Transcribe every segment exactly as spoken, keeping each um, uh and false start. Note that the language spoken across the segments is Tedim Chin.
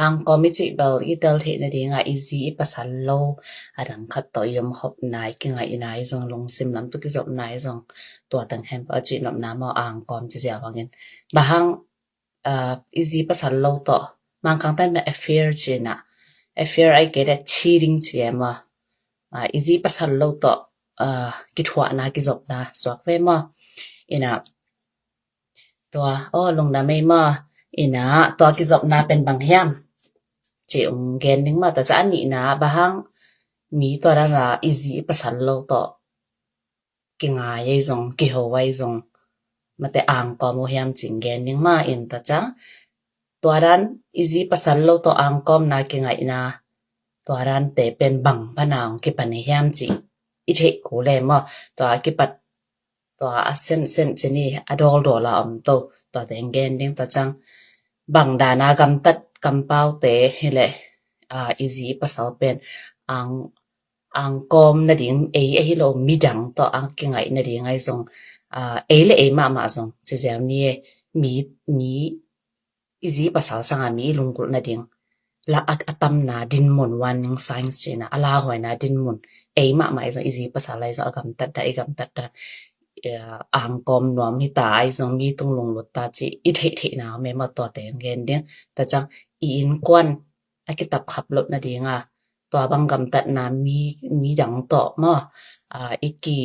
Angkawm i cih bel i tel theih nadingah i zi i pasal lo a dang khat tawh i omkhopna, i kingaihna i zong, lungsim lam tawh kizopna i zong, tua teng khempeuh a cih nopna maw, angkawm ci ziau hangin. Bang hang, ah, i zi pasal lo tawh, Mangkangtan mah affair ci-in ah, affair ai kei le cheating ci e maw. Ah, i zi pasal lo tawh, ah, kithuahna, kizopna suak ve maw. Ina, tua, aw, lungdam ei maw. Ina, tua kizopna pen bang hiam ci ong gen ding maw. Tua ciang a nihna, bang hang mi tua dana i zi i pasal lo tawh kingai ei zong, kiho ei zong, mate angkawm uh hiam ci ong gen ding maw. In tua ciang, tua dan i zi pasal lo tawh angkawmna, kingaihna, tua dante pen bang pana ong kipan ei hiam ci i theih kul e maw. Tua kipat, tua a sensen ci ni, a dawldawl a om to, tua teng gen ding. Tua ciang, bang dana gamtat kampaute hi leh, ah, i zi i pasal pen ang, angkawm nading, ei ahi lo midang tawh ang kingaih nading ai zong, ah, ei le ei mahmah zong ci ziau ni e. Mi, mi i zi pasal sanga mi i lunggulh nading la a, a tamna dinmun, warning signs ci-in ah, a lauhuaina dinmun, ei mahmah ai zong, i zi pasal ai zong a gamtat dan, i gamtat dan, eh, angkawm nuam hi ta ai zong, mi tung lunglut ta ci i theihtheihna om e maw, tua teng gen ding. Tua ciang i innkuan a kitapkhap loh nadinga, tua bang gamtatna mi, midang tawh maw, ah, i ki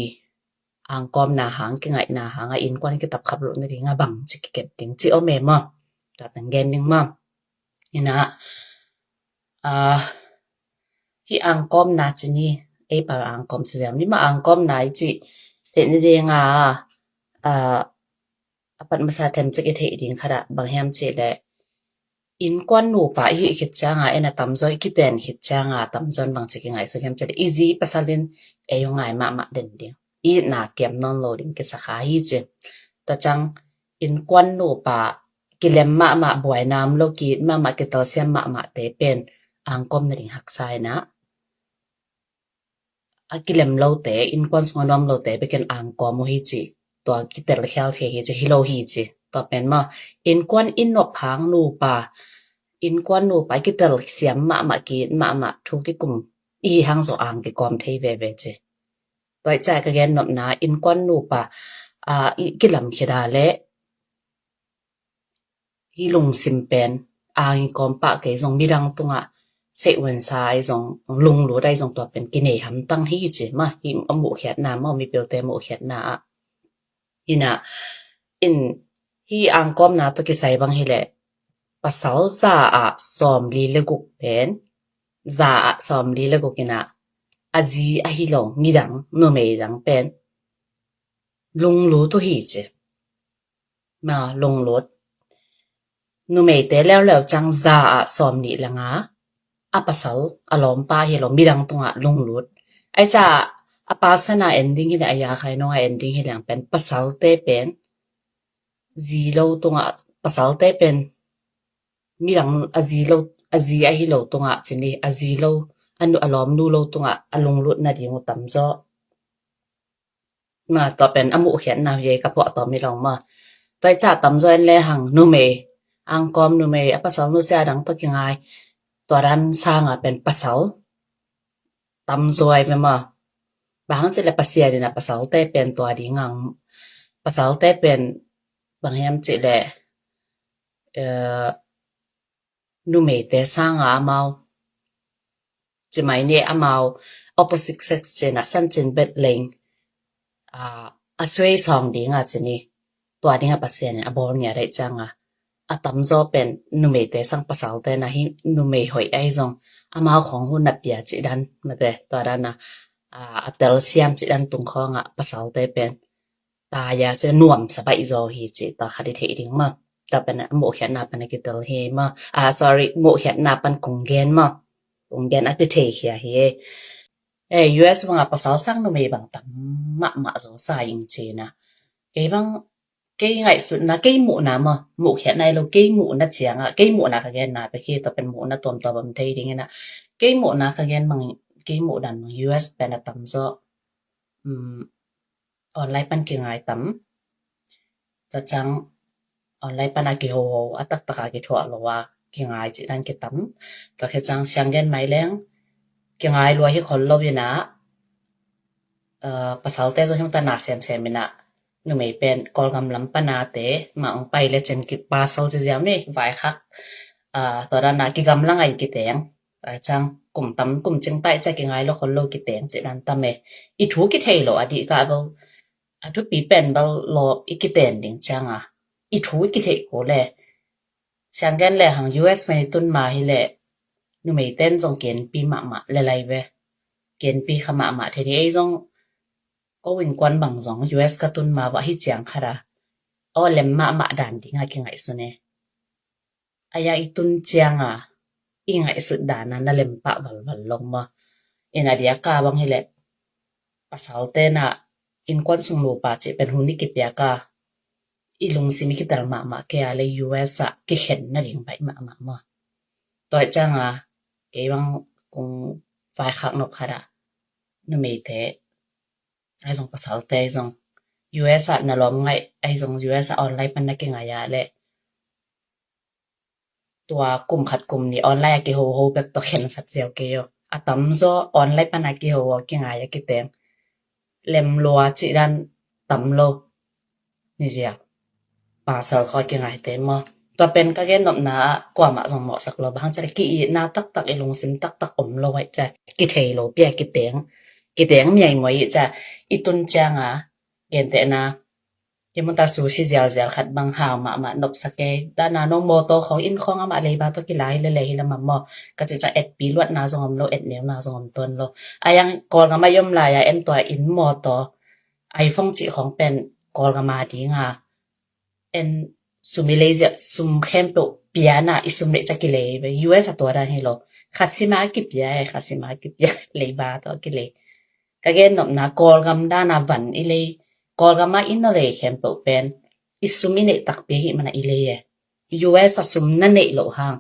angkawmna hang, kingaihna hang a innkuan kitapkhap loh nadinga bang ci kikep ding ci om e maw. Tua teng gen ding maw. Ina, ah, hih angkawmna ci ni, ei pa angkawm ci ziau ni maw, angkawmna i cih theih nadinga, ah, a pat masa themcik i theih ding khat ah bang hiam cih leh, innkuan nupa i hih khit cianga, en a tamzaw i kiten khit cianga, tamzaw in bang ci kingaihsut hiam cih leh, i zi pasal in ei ong ngai mahmah den ding, i itna kiam nawn lo ding kisa kha hi ci. Tua ciang, innkuan nupa kilem mahmah, buaina om lo, ki-it mahmah, kitelsiam mahmahte pen angkawm nading haksa ina, a kilem lote, innkuan sunga nuam lote bekin angkawm uh hi ci. Tua kitel khial thei hi ci, hi lo hi ci. Tua pen maw, innkuan i nop hang nupa, innkuan nupa i kitelsiam mahmah, ki-it mahmah, thu kikum i hih hang zong ang kikawm thei veve ci. Tua i ca ka gen nopna, innkuan nupa, ah, i kilam khit a leh, hih lungsim pen ang i kawm pah kei zong, midang tungah seihwensa ai zong, lunglut ai zong, tua pen kinei hamtang hi ci maw, hih a muhkhiatna maw, mipilte muhkhiatna ah. Ina, in, hih angkawmna tawh kisai bang hi leh, pasal za ah sawmli le guk pen, za ah sawmli le guk ina, a zi ahi lo midang, numei dang pen lunglut uh hi ci. Maw, lunglut. Numeite leuleu ciang za ah sawmnih le nga, a pasal, a lawmpa hi lo midang tungah lunglut. Ai ca, a pasana en ding hi leh, a yakhai nunga en ding hi leng pen, pasalte pen zi lo tungah, pasalte pen midang a zi lo, a zi ahi lo tungah ci ni, a zi lo, a nu, a lawmnu lo tungah a lunglut nading uh tamzaw. Maw, tua pen a muhkhiatna hi ei, ka phuah tawm hi lo maw. Tua i ca tamzaw en le hang, numei, angkawm numei, a pasal nusia dang tawh kingai, tua dan sanga pen pasal tamzaw ai ve maw. Bang hang cih leh Pasian ina pasalte pen tua ding ang, pasalte pen bang hiam cih leh, eh, numeite sanga amau, ci mai ni, amau opposite sex ci-in a, sanchin bet leng, ah, a suai sawng dinga ci ni, tua dinga Pasian in a bawl ngiat ahih cianga, a tamzaw pen numeite sang pasalte na hi, numei hoih ai zong, amau khong hun na pia cih dan, mate, tua dan a, ah, a telsiam cih dan tung khawngah pasalte pen taya ci, nuamsa baih zaw hi ci, tua khat i theih ding maw. Tua pen a muhkhiatna pan a kitel hi maw. Ah, sorry, muhkhiatna pan kong gen maw. Kong gen a kitheikhia hi. Eh, U S banga pasal sang numei bang tam mahmah zaw sa ing ci na. Kei bang, kei ngaihsutna, kei muhna maw, muhkhiatna hi lo, kei muhna cianga, kei muhna ka genna bek hi, tua pen muhna tuamtuam om thei ding ina. Kei muhna ka gen bang, kei muh dan bang U S pen a tamzaw, um, online pan kingai tam. Tua ciang online pana kihoho, a taktaka kithuah lo a, kingai cih dan kitam. Tua khit ciang sianggen mai leng kingai lua hi khol lo inah, pasalte zong hi mata na semsem inah numei pen Kawlgam lam panate mah ong pai le cen ki parcel ci ziau mi vaikhak, tua dana kigamlang a in kiteng. Ciang kum tam kum cing tai ciang kingai lo khol lo kiteng cih dan tam e. I thu kithei lo a dih kah bel a thupi pen bel lo i kiten ding cianga i thu i kitheih ko le. Sianggen le hang U S mah i tun ma hi le numeiten zong kenpi mahmah le lai ve. Kenpi kha mahmah thei ni ei zong ko innkuan bang zong U S ka tun ma vah hi ciang khat a aw lem mahmah dan dinga kingaihsun e. Aya i tun cianga i ngaihsut dana na lem pah valval long maw? Ina dia ka bang hi le pasalte na innkuan sung nupa cih pen hun i kipiaka i lungsim i kitel mahmah kei a le U S ah kikhen nading baih mahmah maw? Tua cianga kei bang kung vaikhak nop khat ah numeite ai zong pasalte ai zong U S ah na lawm ngaih ai zong U S ah online pan na kingai a le tua kum khat kum ni online a kihoho bek tawh khensat ziau kei aw. A tamzaw online pan a kihoho kingai a kiteng lem lua cih dan tam lo ni ziau. Pasal khaw kingaite maw? Tua pen ka gen nopna ah kuamah zong mawhsak lo bang hang ciah le ki-itna taktak i lungsim taktak om lo aih ciah kithei lo pia kiteng kiteng miai mawi ih ciah i tun cianga gentehna hi mun ta sushi zialzial khat bang hau mahmah nopsak kei dana no mawtaw khawng inn khawng amah leiba tawh kilai le lei hi lamah maw? Ka cih ciah etpi luatna zong om lo etneuna zong om tuan lo. A yang Kawlgam a i om lai a en tua inn mawtaw iPhone cih khawng pen Kawlgam a dinga en sum i lei ziah sum khempeuh piana i sum neih ciah kilei ve. U S a tua dan hi lo. Khasima kipia e khasima kipia leiba tawh kilei. Ka gen nopna Kawlgam dana van i lei Kawlgam a inn a lei khempeuh pen i sum i neih takpi hi mana i lei e. U S a sum na neih loh hang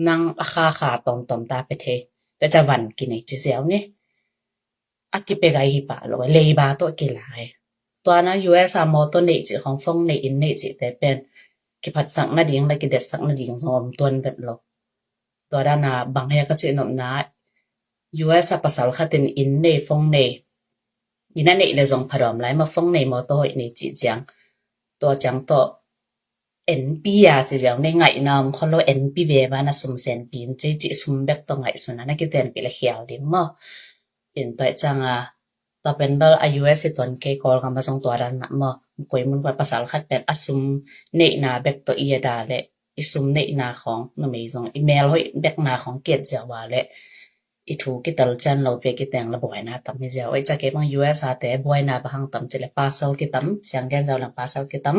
nang a kha kha tawmtawm ta pe thei. Tua ciah van kinei ci ziau ni. A kipe gai hi pah lo leiba tawh kilai. Tuana U S a mawtaw neih cih khawng phone neih inn neih cihte pen kiphatsak nading le kidetsak nading zong om tuan vet lo. Tua dana bang he ka cih nopna U S a pasal khatin inn nei phone nei inn a neih le zong phadawm lai ma phone nei mawtaw hoih nei cih ciang tua ciang tawh enpi a ci ziau nei ngaihna om kholo enpi ve bana sum senpi in ci cih sum bek tawh ngaihsuna na kitenpi le khial ding maw? In tua cianga tua pen bel a U S i tuan kei Kawlgam a zong tua dan mah maw? Koi mun kua pasal khat pen a sum neihna bek tawh i a da le i sum neihna khawng numei zong i mel hoih bekna khawng kiat ziau a le i thu kitel cian lo pia kiteng la buaina tam hi ziau. Oi ca kei bang U S a te buaina bang hang tam ci le parcel kitam siang gen zau lang parcel kitam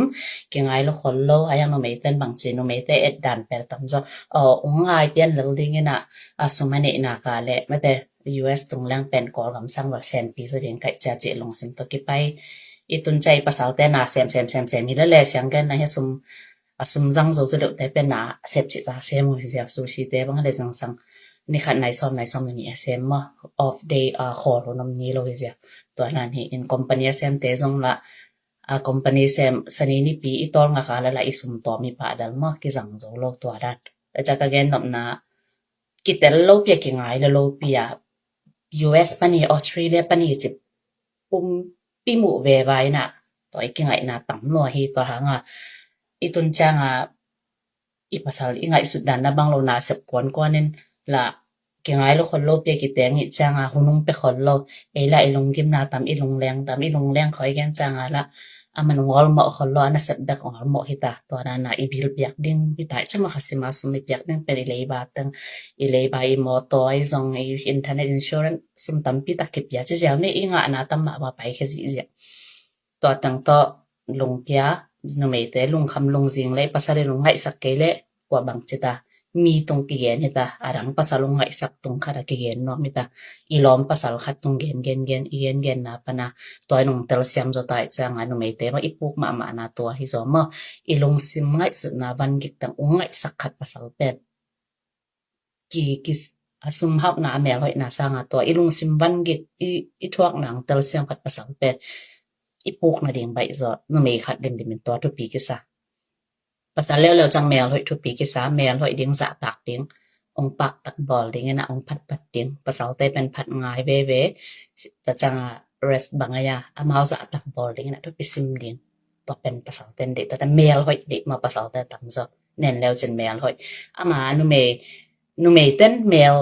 kingai lo khol lo a yang numei ten bang ci numei te et dan pel tam zo. Aw ung ngai pian lel ding ina a sum a neihna ka le mate U S tung leng pen Kawlgam sang val senpi zo ding kaih cia ci lungsim to kipai. I tun ca i pasal te na sem sem sem sem hi le le siang gen na hi sum a sum zang zo zu deuh te pen na sep ci ta sem hi ziau sushi te bang le zang sang ni khat nai sawm nai sawm ni a sem maw off day a khawl hun om ni lo hi ziau. Tua nan hi in company a sem te zong la a company sem sani nipi i tawl ngak a la la i sum tawm i pah dal maw kizang zo lo tua dan. A ca ka gen nopna kitel lo pia kingai lo lo pia U S pani Australia pani ci pumpi muh ve vai na tua i kingaihna tam lo hi tua hanga i tun cianga i pasal i ngaihsut dan na bang lo na sep kuan kuanin la kingai lo khol lo pia kiteng i cianga hunung pe khol lo ei la i lunggimna tam i lungleng tam i lungleng khoi gen cianga la a man ngol mawh khol lo a na sep bek ngol mawh hita tua na na i bil piak ding hita i cama khasima sum i piak ding pen i leiba teng i leiba i mawtaw i zong i internet insurance sum tampi tak kipia ci ziau ni i ngahna tam mah ma pai khe zihziah. Tua teng tawh lungpia numeite lungkham lungzing le pasal i lung ngaihsak kei le kua bang cita mi tung kigen hita a dang pasal lung ngaihsak tung khat a kigen nuam hita i lawm pasal khat tung gen gen gen i gen gen na pana tua i lung telsiam zo ta i cianga numeite ma i puk mahmah na tua hi zaw maw i lungsim ngaihsutna van gik tang ung ngaihsak khat pasal pen ki ki a sum hauhna a melhoihna sanga tua i lungsim van gik i i thuakna ung telsiam khat pasal pen i pukna ding baih zaw numei khat limlimin tua thupi kisa. Pasal leuleu ciang mel hoih thupi kisa, mel hoih ding, zahtak ding, ong paktak bawl ding ina, ong phatphat ding. Pasalte pen phat ngai veve, ta cianga rest bang a ia, amau zahtak bawl ding ina, thupi sim ding. Tua pen pasalte deih, tua ta mel hoih deih ma pasalte tamzaw. Nen leu cin mel hoih. Ama numei, numei ten mel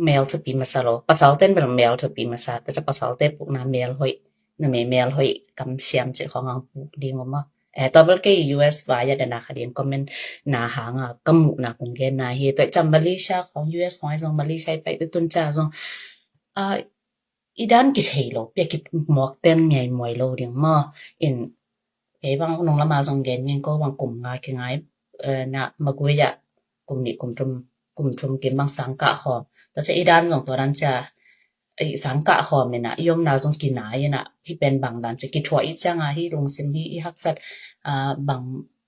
mel thupi masa lo. Pasal ten bel mel thupi masa. Taca pasalte pukna mel hoih, numei mel hoih kamsiam cih khawng ang puk ding om a. Eh, tua bel kei U S vai a dana kha ding comment na hanga ka muhna kong genna hi. Tua i cam Malaysia khawng, U S khawng ai zong, Malaysia i pai te tun ca zong, ah, i dan kithei lo pia, kimuak ten ngai muai lo ding maw. In kei bang nung lama zong gen ngin ko bang kum nga kingai, eh, na magui ah kum nih kum thum, kum thum kim bang sang kah khawm. Tua cia i dan zong tua dan cia i sang kah khawm ina, i omna zong kinai ina, hi pen bang dan cia kithuah i cianga hi lungsim hi i haksat, ah, bang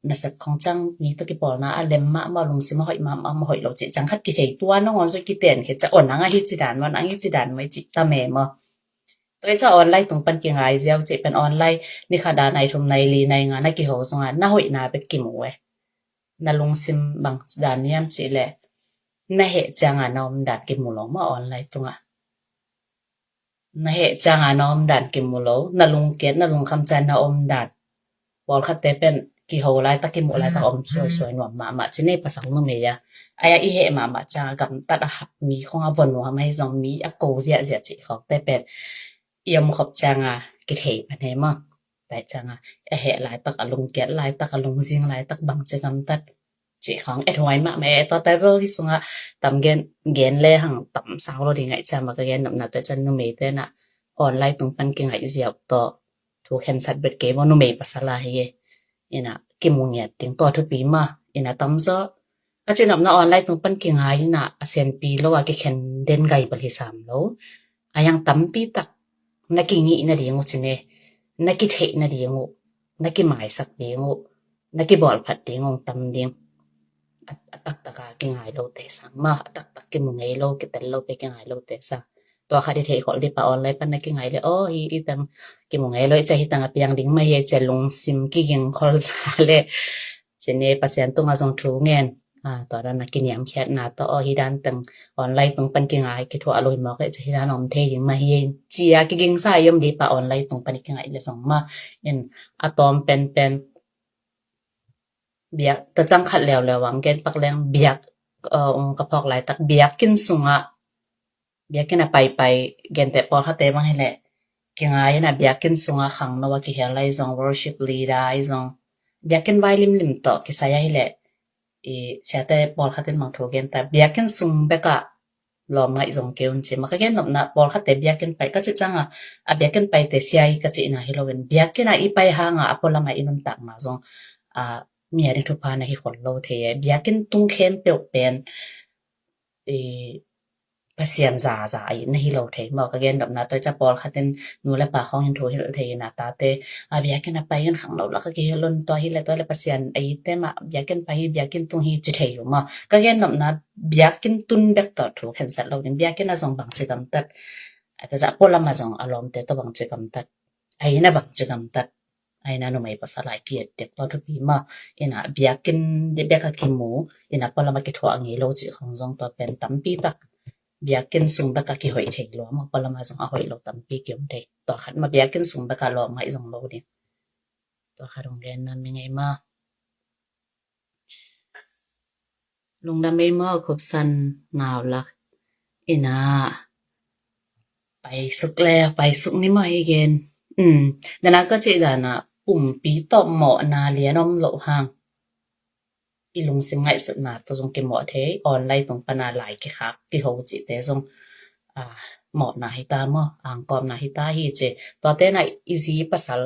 nasep khong ciang mi tawh kipawlna a lem mahmah, lungsim a hoih mahmah, a hoih lo cih ciang khat kithei tua nangawn zong kiten khe cia on ang a hi ci dan maw, on ang hi ci dan maw i cih ta me maw. Tua i cia online tung pan kingai ziau cih pen online ni khat a nai thum nai li nai nga na kiho zong a na hoihna bek kimu e. Na lungsim bang dan niam cih leh na heh cianga na om dan kimu lo maw online tunga. Na heh cianga na om dan kimu lo, na lungkiat, na lungkham cianga na om dan. Pawlkhatte pen kiho laitak, kimuh laitak om suaisuai nuam mahmah ci nei pasal numei a. Aia i heh mahmah cianga gamtat a hap mi khong a von nuam ahi zong mi a ko ziahziah cih khawkte pen i om khop cianga kithei pan he maw. Pai cianga a heh laitak, a lungkiat laitak, a lungzing laitak bang ci gamtat. Cih khawng et huai mahmah e. Tua table hi sungah tam gen, gen le hang tam sau lo ding aih ciang mah ka gen nopna tua ciang numei tenah online tung pan kingaih ziau tawh thu khensat bet kei maw, numei pasal a hi e. Inah kimu ngiat ding tua thupi mah. Inah tamzaw ka cih nopna online tung pan kingai inah a senpi lo a kikhen den gai bal hi sam lo. A yang tampi tak na kingih nading uh cine, na kitheih nading uh, na kimaisak ding uh, na kibawlphat ding uh tam ding. A, a taktak a kingai lote sang mah, a taktak kimu ngei lo, kitel lo pe kingai lote sang. Tua khat i theih khol dih pa online pan na kingai le, aw hi i tang kimu ngei lo i cia hi tang a piang ding mah hi a cia lungsim kiging khol sa le. Cine Pasian tungah zong thu ngen. A, tua dan a kiniamkhiatna tawh aw hi dan teng online tung pan kingai kithuah lo hi mawk e, ci hi dan om thei ding mah hi. Cia kigingsa i om dih pa online tung pan i kingai le zong mah. In a tawm penpen biak ta cang khat leuleu ang gen pak leng biak, uh, ung ka phawk laitak biakin sungah biakin a paipai gente pawlkhatte bang hileh kingai in a biakin sungah khangno a kihel lai zong worship leader ai zong biakin vai limlim tawh kisai a hileh i siate pawlkhatin bang thu gen ta biakin sung bekah lawm ngaih zong kei un ci mah ka gen nopna pawlkhatte biakin pai ka cih ciangah a biakin paite sia hi ka cihna hi loin biakin a i pai hangah a pualam a i nuntak mah zong a mi a ding thupha na hi khol lo thei e biakin tung khempeuh pen i Pasian zaza a itna hi lo thei maw ka gen nopna tua i cia pawlkhatin nu le pa khawng in thu hilh thei in a tate a biakin a pai in khangno lak a kihel un tua hileh tua le Pasian a itte mah biakin pai hi biakin tung hi ci thei uh maw ka gen nopna biakin tun bek tawh thu khensat lo ding biakin a zong bangci gamtat a tua cia pualam a zong a lawmte tawh bangci gamtat a ina bangci gamtat a ina numei pasal a i kiet tek tua thupi mah ina biakin dih bek a kimu ina pualam a kithuah ngei lo cih khong zong tua pen tampi tak biakin sung bek a kihoih thei lo mah pualam a zong a hoih lo tampi kiom thei tua khat mah biakin sung bek a lawm ngaih zong lo ding tua khat hong genna mi ngei mah. Lungdam ei maw khupsan naulak ina paisuk le paisuk ni maw hi gen. Dana ka cih dana pumpi tawh mawhna lian om loh hang i lungsim ngaihsutna tawh zong kimawh thei online tung pana lai kikhak kiho cihte zong mawhna hita maw angkawmna hita hi ci. Tuate na i zi pasal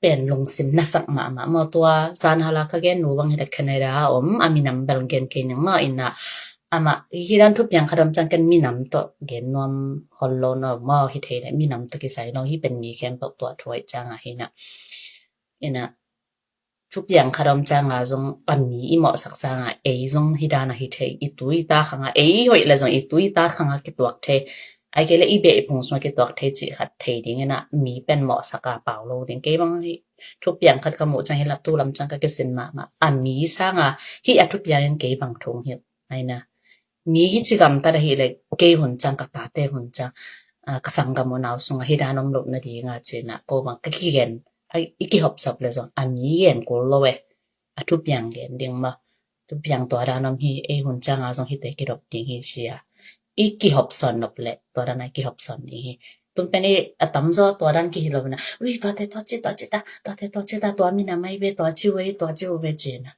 pen lungsim nasak mahmah maw tua zan hala ka gen nu bang hita Canada a om a minam bel gen kei ning maw ina amah hi dan thupiang khat om ciang ken minam tawh gen nuam hol lo no maw hi thei le minam tawh kisai lo hi pen mi khempeuh tua thuai ciang a hi na ina thupiang khat om ciang a zong a mi i mawhsak sang a ei zong hi dan a hi thei i tu i ta khang a ei hoih le zong i tu i ta khang a kituak thei Ai kei le i beh i phung sungah kituak thei cih khat thei ding ina, mi pen mawhsak a pau lo ding. Kei bang hi thupiang khat ka muh ciang hi lap tu lam ciang ka kisin mahmah. A mi sanga hi a thupiang in kei bang thung hi. Aina mi hi ci gamtat ahi le kei hun ciang ka tate hun ciang, ah, ka sanggam unau sungah hi dan om loh nadinga cina ko bang ka kigen, ai, i kihopsop le zong a mi gen kul lo e. A thupiang gen ding ma. Thupiang tua dan om hi, ei hun cianga zong hite kidop ding hi cia. I kihopson nop le tua dan a i kihopson ding hi. Tun pen i a tamzaw tua dan kihi lo na. Ui, tuate tua ci, tua ci ta, tuate tua ci ta, tua mina mai ve, tua ci ve, tua ci ve cina.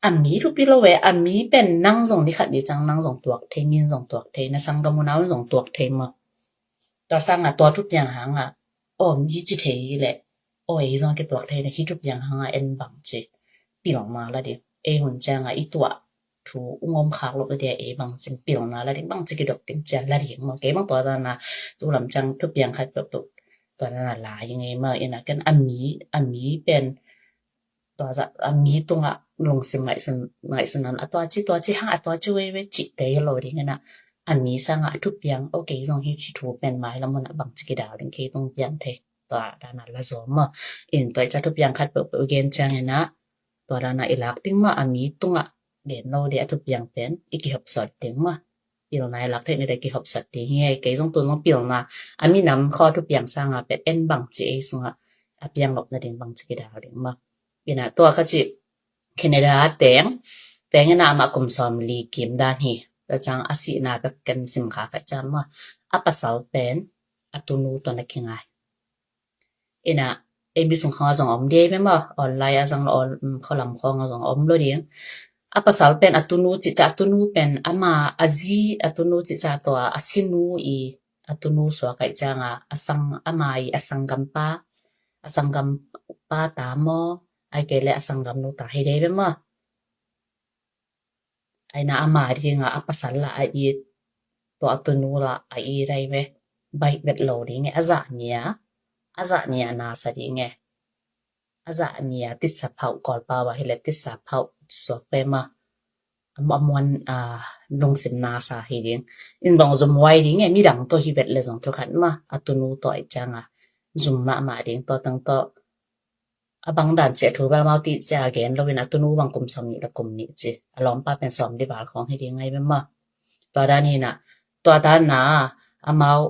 A mi thupi lo e, a mi pen nang zong ni khat ni ciang nang zong tuak thei, min zong tuak thei, na sanggam unau zong tuak thei ma. Tua sanga tua thupiang hanga, aw, mi ci thei le, aw, ei zong kituak thei le, hi thupiang hanga en bang ci pilna la ding. Ei hun cianga i tuah thu ung om khak lo dia ei bang ci pilna la ding, bang ci kidok ding cia la ding ma. Kei bang tua dana tu lam ciang thupiang khat peuhpeuh tua dana la i ngei ma. Ina ken a mi, a mi pen tua zah a mi tungah lungsim ngaihsun, ngaihsun an a tua ci, tua ci hang a tua ci veve cihte hi lo ding ina, a mi sangah a thupiang, okay, zong hi ci thu pen mai lam hunah bang ci kidal ding kei tung piang thei. Tua dana la zawm maw. In tua i ca thupiang khat peuhpeuh gen ciang ina, tua dana i lak ding maw, a mi tungah gen lo ding a thupiang pen i kihopsot ding maw. Pilna i lak theih ni dei kihopsot ding hi. Kei zong tun zong pilna a minam khaw thupiang sanga pen en bang ci ei sungah a piang lop nading bang ci kidal ding maw. Ina tua ka ci Canada teng, teng ina amah kum sawm li kim dan hi. Tua ciang a sihna bek ken sim kha ka ciam maw. A pasal pen a tunu tua na kingai. Ina ei mi sung khawng a zong om dei ve maw, online a zang lo, khaw lam khawng a zong om lo ding. A pasal pen a tunu cica, a tunu pen ama a zi, a tunu cica tua a sinu i a tunu suak aih cianga a sang, ama i a sanggampa, a sanggampa ta maw, ai kei le a sanggamnu ta hi dei ve maw. Aina ama dinga a pasal la a it, tua a tunu la a it ai ve, baih vet lo ding e, a zah nia, a zah nia nasa ding e. A zah nia tisa phauh, Kawlpau a hi le tisa phauh suak pe ma. A muan, a, lungsim nasa hi ding. In bang zum huai ding e, midang tawh hi vet le zong thu khat ma, a tunu tawh i cianga zum mahmah ding, tawh tang tawh a bang dan ci a thu bel mau ti ci a gen lo in a tunu bang kum sawm nih le kum nih ci. A lawmpa pen sawm li val khawng hi ding ngai bem maw. Tua dan hi na, tua dan na, amau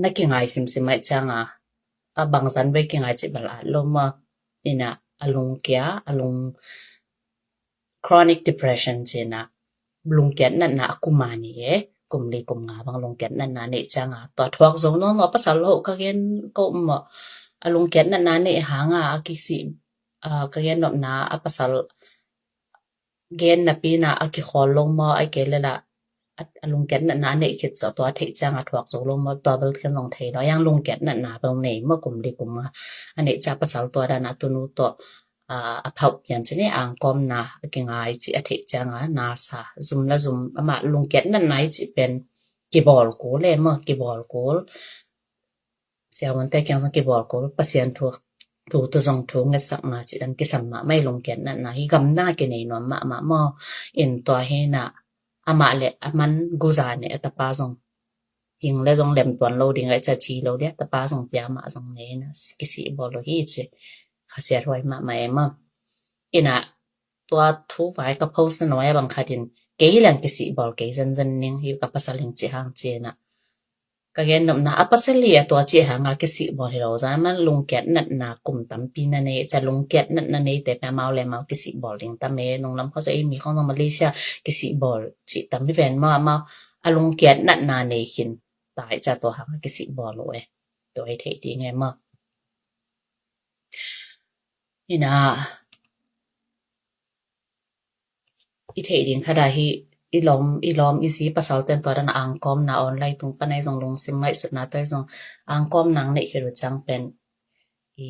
na kingai simsim aih cianga, a bang zan vei kingai ci bel at lo maw. Ina, a lungkia, a lung chronic depression ci na, lungkiat natna a kum a ni e, kum li kum nga bang lungkiat natna neih cianga, tua thuak zo nawn lo, a pasal lo ka gen ko maw, a lungkiat natna neih hanga, a kisih, a, ka gen nopna, a pasal gen napi na, a kikhawl lo maw, ai kei le la, a, a lungkiat natna a neih khit zawh tua theih cianga thuak zo lo maw, tua bel ken zong thei lo, yang lungkiat natna bel nei maw, kum li kum nga, a neih cia pasal tua dan a tunu tawh, a, a phauh pian ci ni angkawmna, a kingai ci a theih cianga, nasa, zum la zum, amah lungkiat natna i ci pen, kibawl kul e maw, kibawl kul. Siavuante kiang zong kibawl kul, Pasian thu, thu tu zong thu ngetsakna ci dan kisam mahmah i lungkiat natna hi gamdang a kinei nuam mahmah maw. In tua hi na, amah le, a man guza ne, a tapa zong. Hing le zong lem tuan lo ding, a ca ci lo ding, a tapa zong pia mah zong ne, na, kisih bawl lo hi ci. Khasiat huai mahmah e maw. Ina, tua thu vai ka post na nuai a bang khat in, kei hi leng kisih bawl kei zenzen ning, hi ka pasal hing ci hang ci na. Ka gen nopna, a pasal hi a tua ci hanga kisih bawl hi lo, zan man lungkiat natna kum tampi na nei, ca lungkiat natna nei te pia mau le mau kisih bawl ding tam e, nung lam khaw sa ei mi khawng zong Malaysia kisih bawl ci tam hi ven maw, mau a lungkiat natna nei khin, tai ca tua hanga kisih bawl lo e, tua i theih ding e maw. Ina, i theih ding khat a hi, i lawm, i lawm, i zi pasal ten tua dan a angkawmna online tung pan ai zong lungsim ngaihsutna tua ai zong angkawmna ang neih khit uh ciang pen i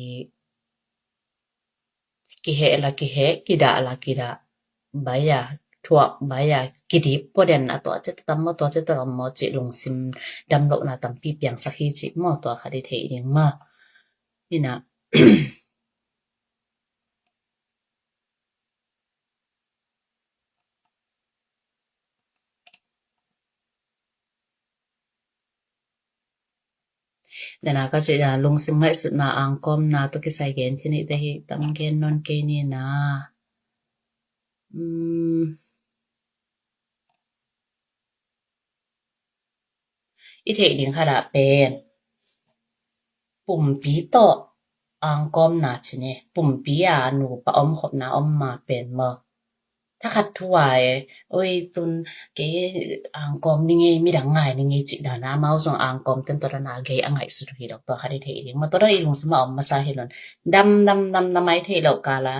kiheh la kiheh, kidah la kidah, bai a, thuak bai a, kidip pua den a tua ci ta tam maw, tua ci ta tam maw ci lungsim damlohna tampi piangsak hi ci maw, tua khat i theih ding maw. Ina, Dena ka cih na lungsim ngaihsutna angkawmna tawh kisai gen khin i te hi tam gen nawn kei ni na. I theih ding khat ah pen pumpi tawh angkawmna ci ni, pumpi a nupa omkhopna om ma pen maw. Thakhat thu a e, oi tun kei angkawm ni ngei, midang ngai ni ngei cih dana amau zong angkawm ten tawh dana gei a ngaihsut uh hi lo, tua khat i theih ding maw. Tua dan i lungsim a om masa hi lo. Dam dam dam dam a i theih loh kala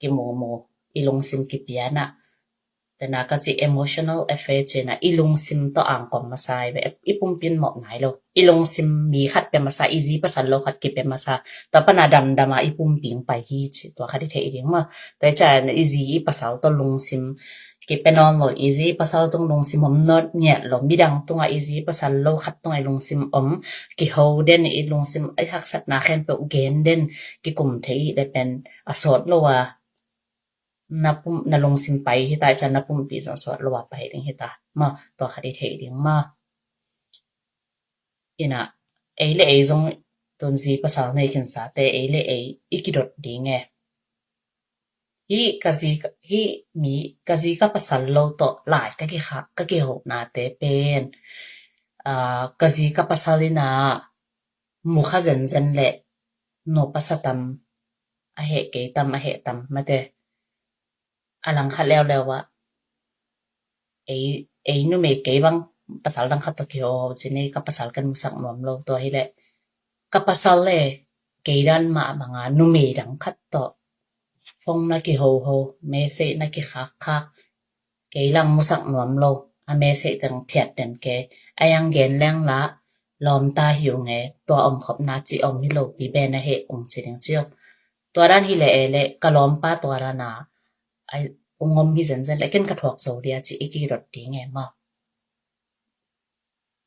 kimumu i lungsim kipiana. Tena ka cih emotional affair cina i lungsim tawh angkawm masa i ve, i pumpin mawh nai lo. I lungsim mi khat pia masa, i zi pasal lo khat kipia masa, tua pana damdama i pumping pai hi ci, tua khat i theih ding maw. Tua i cian i zi i pasal tawh lungsim kipia nawn lo, i zi i pasal tung lungsim om nawn ngiat lo, midang tunga i zi pasal lo khat tunga i lungsim om kiho den, i lungsim i haksatna khempeuh gen den kikum thei i le pen a sawt lo a na pum, na lungsim pai hita, i cian na pumpi zong sawt lo a pai ding hita maw, tua khat i theih ding maw. Ina ei le ei zong tun zi pasal nei khinsa te ei le ei i kidot ding e. Hi ka zi, hi mi ka zi ka pasal lo tawh lai ka kikhak ka kihona te pen, ah, ka zi ka pasal ina mukha zenzen le nupa sa tam, a heh kei tam, a heh tam mate. A langkhat leuleu ah ei, ei numei kei bang pasal dang khat tawh kiho ci ni, ka pasal ken musak nuam lo, tua hi le ka pasal le kei dan mah banga numei dang khat tawh phone na kihoho, message na kikhakkhak, kei lang musak nuam lo, a message teng phiat den kei, a yang gen leng la lawmta hi ung e, tua omkhopna ci om hi lo pi ben a heh ung ci ding ci o. Tua dan hi le e le ka lawmpa tua dana ai ung om hi zenzen le ken ka thuak zo dia ci i kidot ding e maw.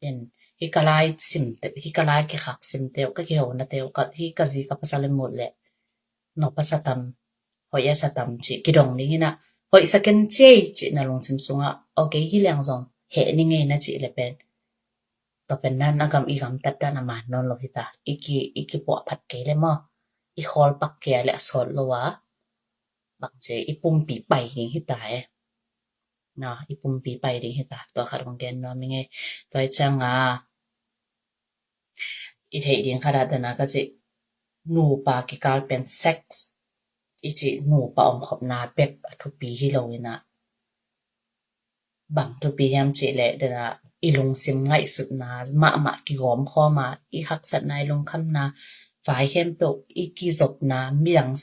In hi ka lai sim te, hi ka lai kikhak sim teu, ka kihona teu, ka hi ka zi ka pasal i mut le nupa sa tam, hoih a sa tam ci kidong ding ina, hoih sa ken ci ei ci na lungsim sunga, okay hi leng zong heh ni ngei na ci le pen tua pen nan a gam i gamtat dan a man nawn lo hita, i ki, i kipuah phat kei le maw, i khawl pak kei a le a sawt lo a, bang ci i pumpi pai ding hita e. Na i pumpi pai ding hita, tua khat hong gen nuam i ngei. Tua i cianga i theih ding khat ah dana ka cih nupa kikal pen sex i cih nupa omkhopna bek a thupi hi lo ina, bang thupi hiam cih leh dana i lungsim ngaihsutna mahmah kigawm khawma, i haksatna, i lungkhamna vai khempeuh, i kizopna, midang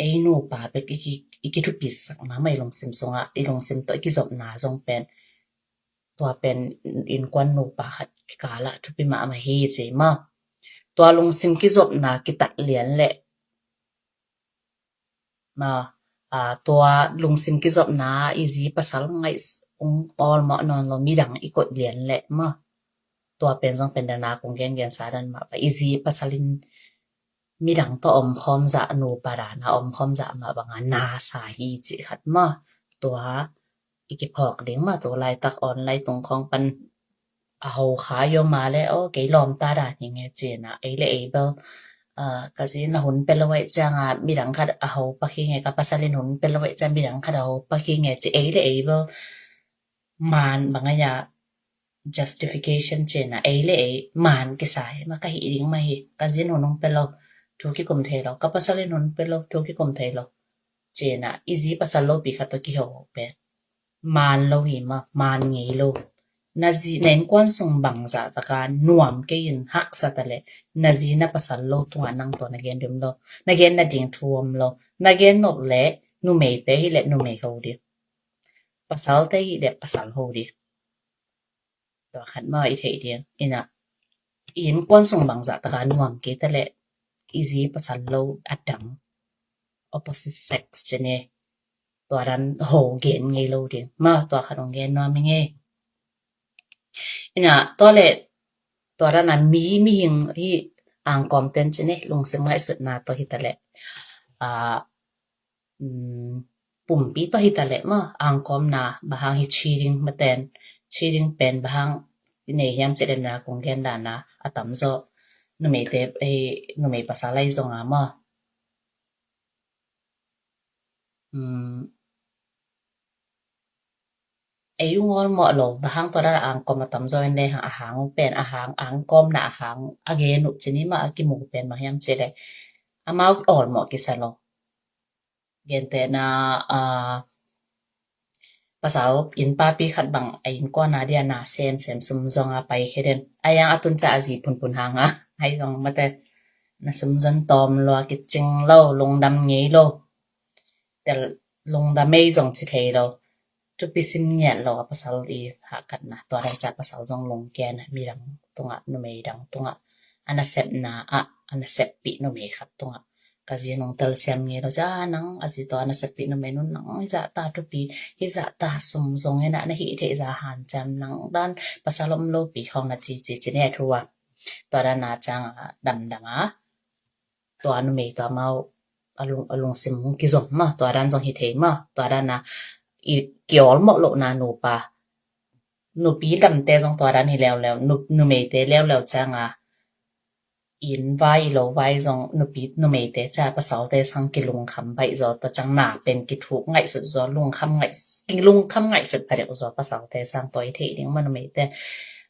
ei nupa bek i ki, i kithupisakna mah i lungsim sunga, i lungsim tawh i kizopna zong pen tua pen innkuan nupa khat kikala thupi mahmah hi ci maw. Tua lungsim kizopna kitat lian le maw, a, tua lungsim kizopna i zi pasal ngaih ung awlmawh nawn lo midang i koih lian le maw. Tua pen zong pen dana kong gengen sa dan mah pa i zi pasal in midang tawh omkhawm zah, nupa dana omkhawm zah mah banga nasa hi cih khat maw. Tua i kiphawk ding maw, tu laitak online tung khawng pan a ho kha i om a le, aw kei lawmta dan hi nge cina, ei le ei bel, a, ka zi na hun pe lo aih cianga midang khat a ho pak hi nge, ka pasal in hun pe lo aih cianga midang khat a ho pak hi nge ci, ei le ei bel maan bang aia justification cina, ei le ei maan kisa hi ma, ka hih ding mah hi, ka zi in hun hong pe lo, thu kikum thei lo, ka pasal in hun pe lo, thu kikum thei lo cina, i zi pasal lopi khat tawh kiho pen maan lo hi ma, maan ngei lo. Na zi, na innkuan sung bangzah taka nuam kei in haksa ta le, na zi na pasal lo tunga nang tawh na gen ding om lo, na gen nading thu om lo, na gen nop le numeite hi le numei ho ding, pasalte hi le pasal ho ding. Tua khat maw i theih ding ina, i innkuan sung bangzah taka nuam kei ta le i zi pasal lo a dang, opposite sex cine, tua dan ho gen ngei lo ding maw, tua khat hong gen nuam i ngei. Ina tua le tua dana mi, mihing hi angkawm ten cine lungsim ngaihsutna tawh hi ta le, a, pumpi tawh hi ta le maw, angkawmna bang hang hi cheating maten, cheating pen bang hang i nei hiam cih le na kong gen dana a tamzaw Numeite, ei, numei pasal ei zong a maw. Ei ung awlmawh lo, bang hang tua dan a angkawm a tamzaw in le hang a hang pen a hang angkawmna a hang a gen uh cin i mah a kimu pen bang hiam cih leh amau awlmawh kisa lo. Gentehna, pasal innpapi khat bang a innkuan a dia na semsem sum zong a pai khe den. A yang a tun ca a zi phunphun hang a, ai zong mate na sum zon tawm lo a kicing lo, lungdam ngei lo. Tel lungdam ei zong ci thei lo. Thupi sim ngiat lo a pasal i hahkatna. Tua dan ca pasal zong lungkian a midang tungah, numei dang tungah a nasepna ah a naseppih numei khat tungah ka zi nung telsiam ngei lo cia nang a zi tua a naseppih numei nun nang hizah ta thupi, hizah ta sum zong ina na hih theih za hanciam nang dan pasal om lopi khong na cici ci ne thu a. Tua dan a ciang a damdam a tua numei tua mau a lungsim hong kizom ma, tua dan zong hi thei ma, tua dan a kiawlmawh lohna nupa nupi lamte zong tua dan hi leuleu, numeite leuleu ciang a inn vai i lo vai zong nupi numeite ca pasalte sang kilungkham baih zaw, tua ciang na pen kithuk ngaihsut zaw, lungkham ngaihsut, kilungkham ngaihsut pha deuh zaw pasalte sang tua i theih ding ma numeite.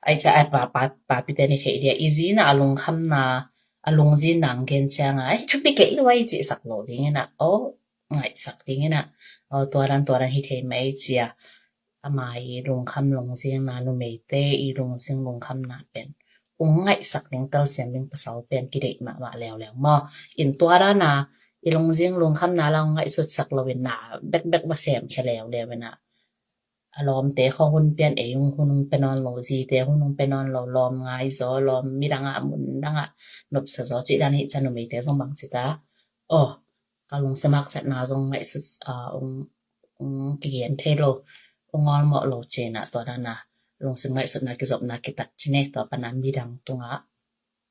Ai ca ai pa, pa, papite ni theih dia i zina a lungkhamna a lungzin nang gen ciang a ai thupi kei lo ai cihsak lo ding ina aw ngaihsak ding ina aw tua dan tua dan hi thei mai cia. Ama i lungkham lungzingna numeite i lungzing lungkhamna pen ung ngaihsak ding telsiam ding pasal pen kideih mahmah leuleu maw. In tua dana i lungzing lungkhamna la ung ngaihsutsak lo in na bekbek va sem khia leuleu ina a lawmte khong hun pian ei ung hun ung pe nawn lo, zite hun ung pe nawn lo, lawm ngai zaw, lawm midang ah mun dang ah nopsa zaw cih dan hi ca numeite zong bang cita aw ka lungsim haksatna zong ngaihsut ung kigen thei lo, ung awlmawh lo cina tua dana lungsim ngaihsutna kizopna kitat cine tua pana midang tunga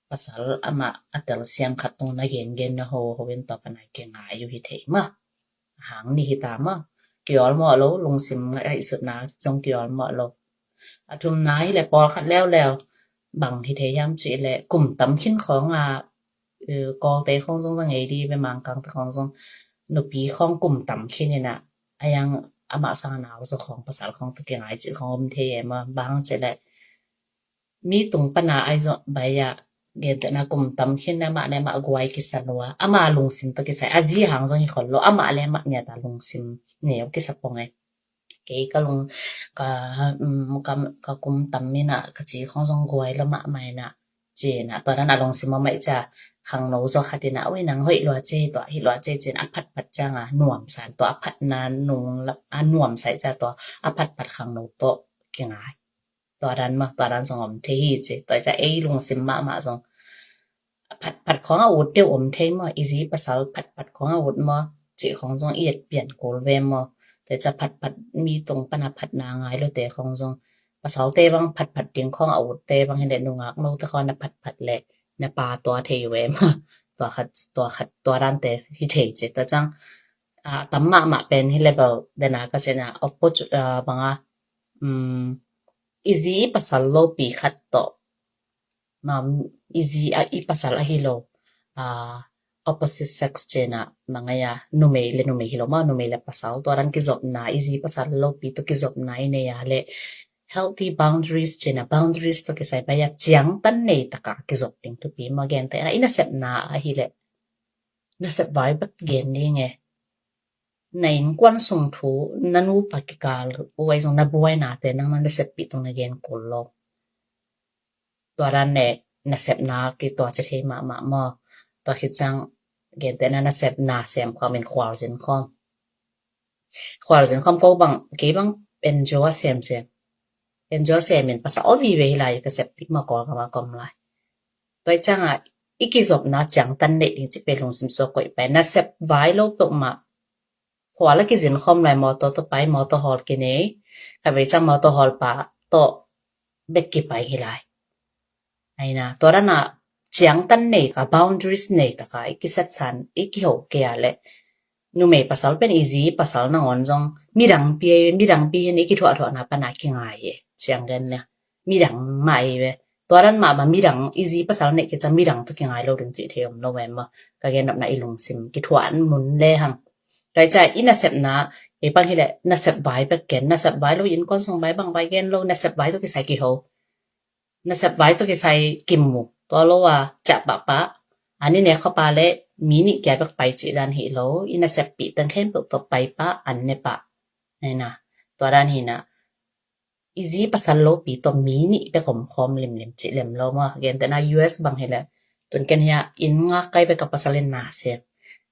pasal amah a telsiam khat tung na gengen na ho ho in tua pana kingai uh hi thei ma. Hang ni hi ta ma. Kiawlmawh lo, lungsim ngaihsutna zong kiawlmawh lo. A thumna hi le pawlkhat leuleu bang hi thei hiam cih le kum tam khin khawng a kawlte khawng zong zang ei di ve mangkangte khawng zong nupi khawng kum tam khin ina a yang amah sang a nau zaw khawng pasal khawng tu kingai cih khawng om thei e ma bang cih le mi tung pana ai zawh bai ah gentehna kum tam khin amah le amah guai kisa lua ama lungsim tawh kisai a zi hang zong hi khol lo amah le amah ngiat a lungsim neu kisa pong e. Kei ka lung ka ka kum tam mina ka ci khong zong guai lo mahmah ina cina tua dan a lungsim a maih ca khangno zaw khat ina ui nang hoih lua ce tua hi lua ce cina a phatphat cianga nuam san tua a phatna nung a nuam sai ca tua a phatphat khangno tawh kingai. Tua dan ma tua dan zong om thei hi ci tua ca ei lungsim mahmah zong phatphat khong a ut deuh om thei maw i zi pasal phatphat khong a ut maw cih khong zong i et pian kul ve maw. Tua ca phatphat mi tung pana phatna ngai lote khong zong pasalte bang phatphat ding khong a utte bang hi le nungak note khong na phatphat le na pa tua thei ve maw. Tua khat tua khat tua dante hi thei ci tua cang a tam mahmah pen hi level dena ka cina opposite banga i zi pasal lopi khat tawh i zi a i pasal ahi lo a opposite sex cina mangai a numei le numei hi lo ma numei le pasal tua dan kizopna i zi pasal lopi tawh kizopna i nei a le healthy boundaries cina boundaries tawh kisai bai a ciangtan nei taka kizop ding thupi ma gentehna i nasepna ahi le nasep vai bek gen ding e. Na innkuan sung thu na nupa kikal uai zong na buainate nang na naseppih tung na gen kul lo. Tua dan ne nasepna ki tua ci thei mahmah maw. Tua khit ciang gentehna nasepna sem khawm in khualzin khawm. Khualzin khawm ko bang kei bang N G O a semsem. N G O a sem in pasal vive hi lai ka seppih ma Kawlgam a ka om lai. Tua i cianga i kizopna ciangtan neih ding ci pe lungsim suak koih pai nasep vai lo peuhmah. Khual a kizin khawm lai mawtaw tawh pai mawtaw hawl kinei. Kha vei ciang mawtaw hawl pa tawh bek kipai hi lai. Aina tua dana ciangtan nei ka boundaries nei taka i kisatsan i kiho kei a le numei pasal pen i zi pasal nangawn zong midangpi midangpi hin i kithuahthuahna pana kingai e ciang gen le midang mah ei ve. Tua dan mahmah midang, i zi pasal neih khit ciang midang tawh kingai lo ding cih thei om lo em maw. Ka gen nopna i lungsim kithuah mun le hang. Tua hi ciang i nasepna, ei pang hileh nasep vai bek gen, nasep vai lo, innkuan sung vai bang vai gen lo, nasep vai tawh kisai kiho. Nasep vai tawh kisai kimu. Tua lo a ciah pahpah. A ni nek khop a le mi nih kia bek pai cih dan hi lo. I naseppih teng khempeuh tawh pai pah, an ne pah. Aina. Tua dan hi na. I zi pasal lopi tawh mi nih bek om khawm limlim cih lem lo maw. Gentehna U S bang hileh. Tun ken hiah inn ngak kai bek ka pasal in na sek.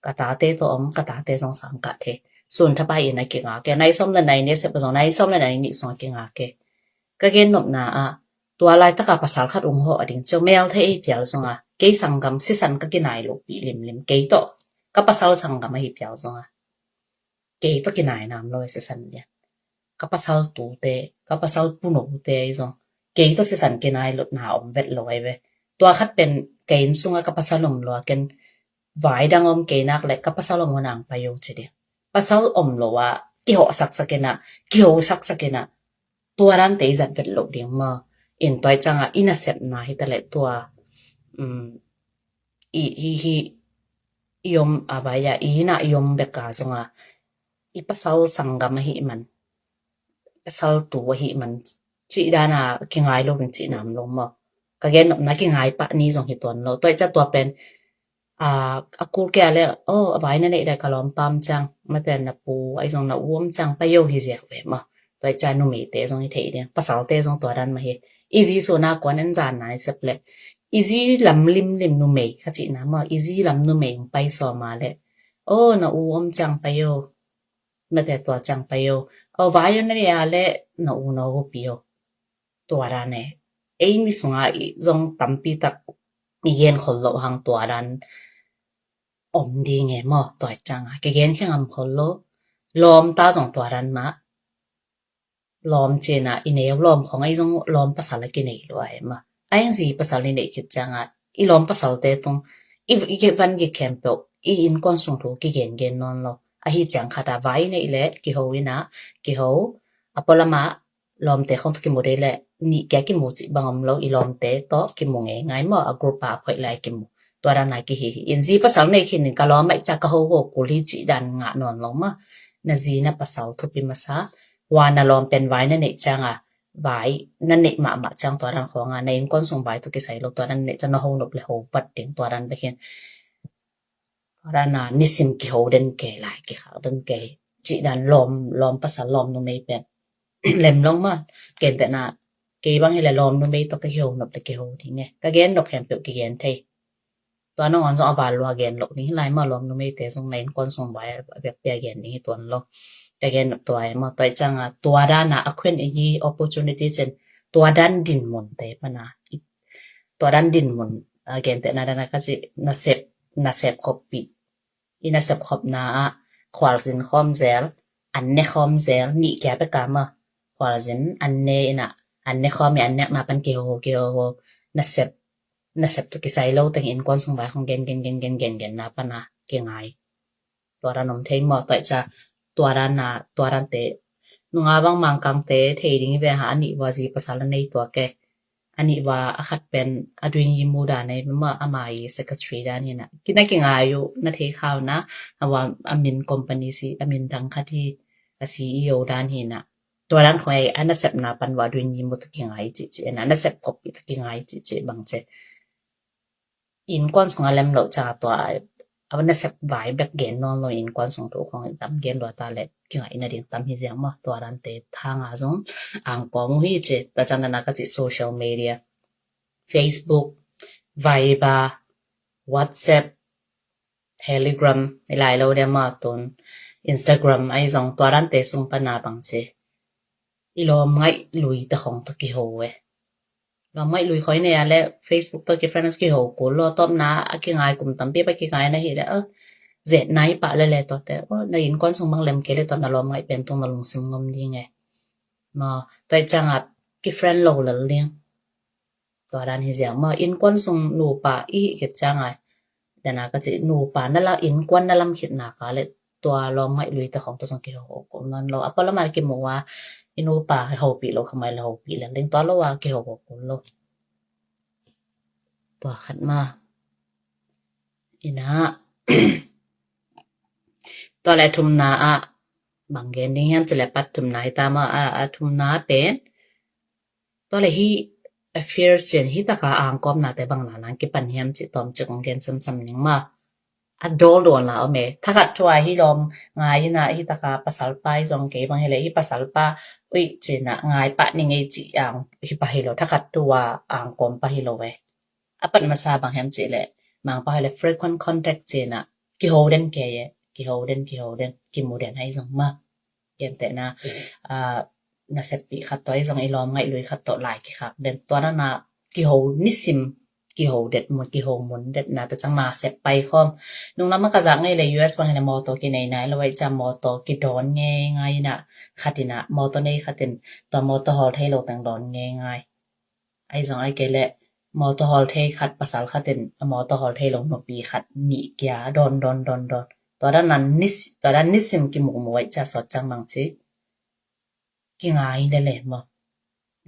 Ka tate tawh om, ka tate zong sang kah thei. Sun thapai inn a kingak e. Nai sawm le nai nih a sep zong nai sawm le nai nih sung a kingak e. Ka gen nopna ah tua laitaka pasal khat ung hawh a ding cio mel thei ei phial zong a. Kei sanggam sisan ka kinai lopi limlim. Kei tawh ka pasal sanggam ahi phial zong a. Kei tawh kinai nam lo e sisan lian. Ka pasal tute, ka pasal punote ahi zong. Kei tawh sisan kinai lotna om vet lo ahi ve. Tua khat pen kei inn sunga ka pasal om lo a ken vai dang om kei nak le ka pasal om hunang payo ci ding. Pasal om lo a kihawhsaksak ina, kihosaksak ina. Tua dante i zat vet lo ding maw. In tua i canga i nasepna hi ta le tua. Um, i, i, i, i om a vai a, i ina i om beka zonga. I pasal sanggam ahi man. Pasal tu ahi man. Cih dana kingai lo ding cih nam lo maw. Ka gen nopna kingai pah ni zong hi tuan lo. Tua i ca tua pen a, a kul kei a le, oh, a vai na neih le ka lawmpa om ciang, mate na pu, ahi zong na u om ciang, payo hi ziak ve maw. Tua i ca numeite zong hi thei ding, pasalte zong tua dan mah hi. I zi suna kuan en zan na i sep le. I zi lam limlim numei, ka cihna maw, i zi lam numei ung pai sawma le. Oh, na u om ciang payo. Mate tua ciang payo. Oh, vai na neih a le, na u na u pi o. Tua dan e. Ei mi sunga i zong tampi tak i gen khol loh hang tua dan om ding e maw, tua i canga. Kigen khe ngam khol lo. Lawm ta zong tua dan mah. Lawm cina i neu lawm khong ei zong lawm pasal a kinei lo ai maw. Ai zi pasal i neih khit canga. I lawm pasalte tung. I, i van gik khempeuh. I innkuan sung thu kigen gen nawn lo. Ahi ciang khat a vai neih le kiho ina. Kiho. A pualama lawmte khong tawh kimu dei le, nih kia kimu cih bang om lo, i lawmte tawh kimu ngei ngai maw, a group a phoih lai kimu. Tua dan a kihi hi. In zi pasal nei khin in ka lawm aih ca ka ho ho kul hi cih dan ngah nawn lo maw. Na zi na pasal thupi masa. Hua na lawm pen vai na neih cianga, vai na neih mahmah ciang tua dan khawnga, na innkuan sung vai tawh kisai lo tua dan neih ciang na ho nop le ho vat ding tua dan bek hin. Tua dan a nisim kiho den kei lai, kikhak den kei. Cih dan lawm, lawm pasal lawm numei pen. Lem long ma, ken tena, kei bang hi le lawm numei tawh ka kiho nop le kiho ding e. Ka gen nop khempeuh kigen thei. Tua nong on zong a val lua gen lok ding hi lai ma lawm numeite zong na innkuan sung vai a biakpia gen ding hi tuan lo. Ka gen nop tua e ma, tua i canga, tua dan a a khuen i gi opportunity cen, tua dan dinmun te pana. Tua dan dinmun, a, gentehna dana ka ci, nasep, nasep khoppi. I nasep khopna ah, khualzin khawm zel, an ne khawm zel, nih kia peka ma. Khualzin, an ne ina, an ne khawm i an nekna pan kiho, kiho, nasep, nasep tu kisai lo teng innkuan sung vai khong gen, gen, gen, gen, gen, gen na pana, kingai. Tua dan om thei maw, tua i ca, tua dan na, tua dan te. Nunga bang mangkang te, thei ding i ve ha, a nih vua zi pasal a nei tua ke. A nih vua a khat pen, a duing i mu dan ei, ma ama i secretary dan hi na. Kina kingai u, na thei khau na, a vua a min company si, a min dang khat hi, a C E O dan hi na. Tua dan khong ei, a nasepna pan vua duing i mu tu kingai ci ci, na nasep khop i tu kingai ci ci bang ce. Innkuan sung a lem lo ca tua a nasep vai bek gen nawn lo innkuan sung tu khong tam gen lua ta le kingai na ding tam hi ziang ma tua dan te thanga zong ang kong hi ci ta cang dana ka ci social media, Facebook, Viber, WhatsApp, Telegram, i lai lo dia ma tun Instagram ai zong tua dan te sung pana bang ci. I lawm ngaih lui ta khong ta kiho e. Lawm ngaih lui khoi nei a le Facebook tawh ki friends kiho kul lo tawpna a kingai kum tampi pa kingai na hi le, a, zet nai pah le le tawte, o, na innkuan sung bang lem kei le tawh na lawm ngaih pen tung na lungsim ngom ding e. Ma, tua i canga ki friend lo lal ding. Tua dan hi ziang ma, innkuan sung nupa i hi kit canga. Dana ka ci nupa na la innkuan na lam khitna ka le tua lawm ngaih lui ta khong ta sung kiho kul nawn lo. A pualama kimu a, i nupa hopih lo khamai la hopih lal ding tua lo a kiho kul lo. Tua khat mah. Ina. Tua le thumna ah bang gen ding hiam cih le part thumna hi ta mah a, a thumna pen. Tua le hih affairs pen hih taka angkawmnate bang na nang kipan hiam cih tawmcik kong gen samsam ning mah. A dawl dawl na om e. Thakhat thu a hih lawm ngai ina hih taka pasal pa hi zong kei bang hi le hih pasal pa uih cih na ngai pah ning ei cih ang hih pah hi lo. Thakhat thu a angkawm pah hi lo e. A pat masa bang hiam cih le Mangpau hi le frequent contact cih na kiho den kei e. Kiho den, kiho den, kimu den ahi zong mah. Gentehna naseppih khat tawh ahi zong i lawm ngaih lui khat tawh lai kikhak den tua na na kiho nisim kiho det mun, kiho mun det na ta cang nasep pai khawm. Nung lam a ka zak ngei le U S bang hi le mawtaw kinei nai lo ahi ca mawtaw kidawn ngei ngai ina khat ina mawtaw nei khat in tua mawtaw hawl thei lo teng dawn ngei ngai. Ahi zong ahi kei le mawtaw hawl thei khat pasal khat in a mawtaw hawl thei lo nupi khat nih kia dawn dawn dawn dawn. Tua dan nan nis, tua dan nisim kimukmu ahi ca sawt cang bang ci. Kingai lele maw.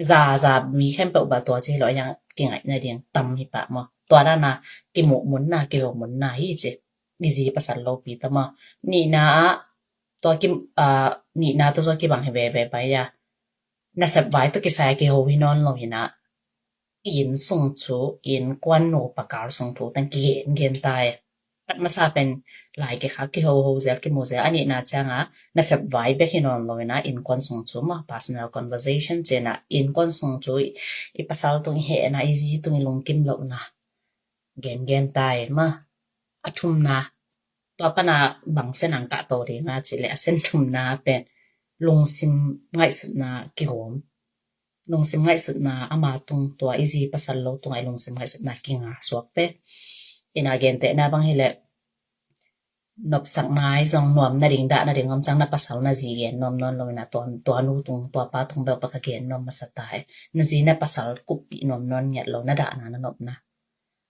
Za za mi khempeuh bal tua ci hi lo a yang kingaih nading tam hi pah maw. Tua dana kimuh munna kiho munna hi ci. I zi pasal lopi ta maw. Nihna ah tua ki, nihna tua zaw kibang hi veve pai a. Nasep vai tua kisai a kiho hi nawn lo hi na. Inn sung cu, innkuan nupa kal sung thu teng kigen gen ta e. Khat masa pen lai kikhak kihoho zel kimu zel a nihna cianga nasep vai bek hi nawn lo ina innkuan sung cu maw personal conversation cina innkuan sung cu i pasal tung i hehna i zi tung i lungkim lohna gengen ta e maw. A thumna tua pana bang sen ang kah to ding a cih le a sen thumna pen lungsim ngaihsutna kigawm. Lungsim ngaihsutna ama tung tua i zi pasal lo tunga i lungsim ngaihsutna kinga suak pe. Ina gentehna bang hi le nopsakna i zong nuam nading dah nading om cang na pasal na zi gen nuam nawn lo ina tua nu tung tua pa tung beuh pa ka gen nuam masa ta e. Na zi na pasal kuppih nuam nawn ngiat lo na dahna na nopna.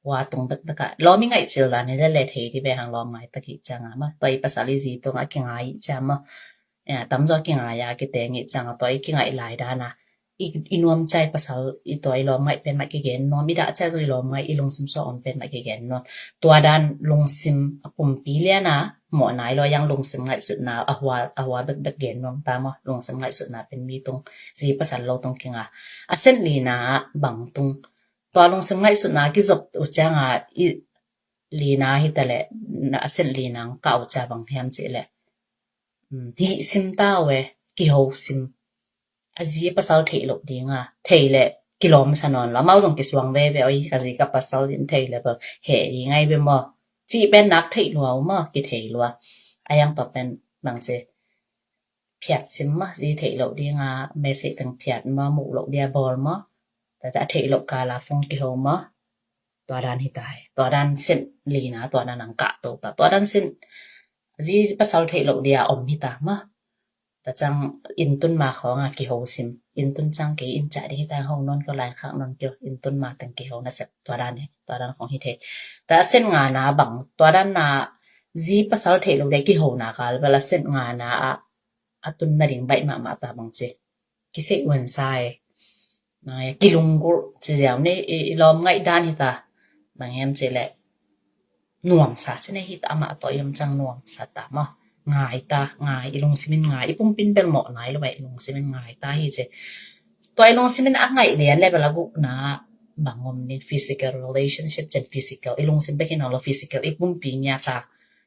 Hua tung bekbek ah lawm i ngaih cil dan hi le le thei di ve hang lawm ngai tak hi cianga maw tua i pasal i zi tung a kingai hi ciang maw. Tamzaw kingai a kiteng hi cianga tua i kingaih lai dana i nuam cai pasal i tua i lawm ngaih pen mah kigen nuam i dah cai zaw i lawm ngaih i lungsim suah om pen mah kigen nuam. Tua dan lungsim a pumpi liana mawh nai lo yang lungsim ngaihsutna a hua bekbek gen nuam ta maw lungsim ngaihsutna pen mi tung zi pasal lo tung kinga. A sen lina bang tung tua lungsim ngaihsutna kizop uh cianga i lina hi ta le a sen lina ang kah uh cia bang hiam cih le hih sim ta uh e kiho sim. A zi pasal theih loh dinga thei le kilawm sa nawn lo amau zong kisuang veve oi ka zi ka pasal in thei le bel heh ding ai ve maw. Cih pen nak theih lua uh maw kithei lua. A yang tua pen bang ci phiat sim maw zi theih loh dinga message teng phiat maw muh loh dia bawl maw. Tata a theih loh kala phone kiho maw. Tua dan hi ta hi tua dan sen lina tua dan ang kah to ta tua dan sen zi pasal theih loh dia om hi ta maw. Ta cang intun ma khawng a kiho sim intun cang kei in cah ding hi ta ho nawn kio lai khak nawn kio intun ma teng kiho nasep tua dan hi tua dan khawng hi thei. Ta a sen ngana bang tua dan na zi pasal theih loh dia kiho na kal bel a sen ngana ah a tun nading baih mahmah ta bang ci. Kiseih uansa e. Kilunggulh ci ziau ni i lawm ngaih dan hi ta. Bang hiam ci le nuamsa ci nei hi ta amah tawh i om cang nuamsa ta maw. Ngai ta ngai i lungsimin ngai i pumpin bel mawh nai lo i lungsimin ngai ta hi ci. Tua i lungsimin a ngaih lian le bel a gukna bang om ni physical relationship cin physical i lungsim bek hi nawn lo physical i pumpi nia ta.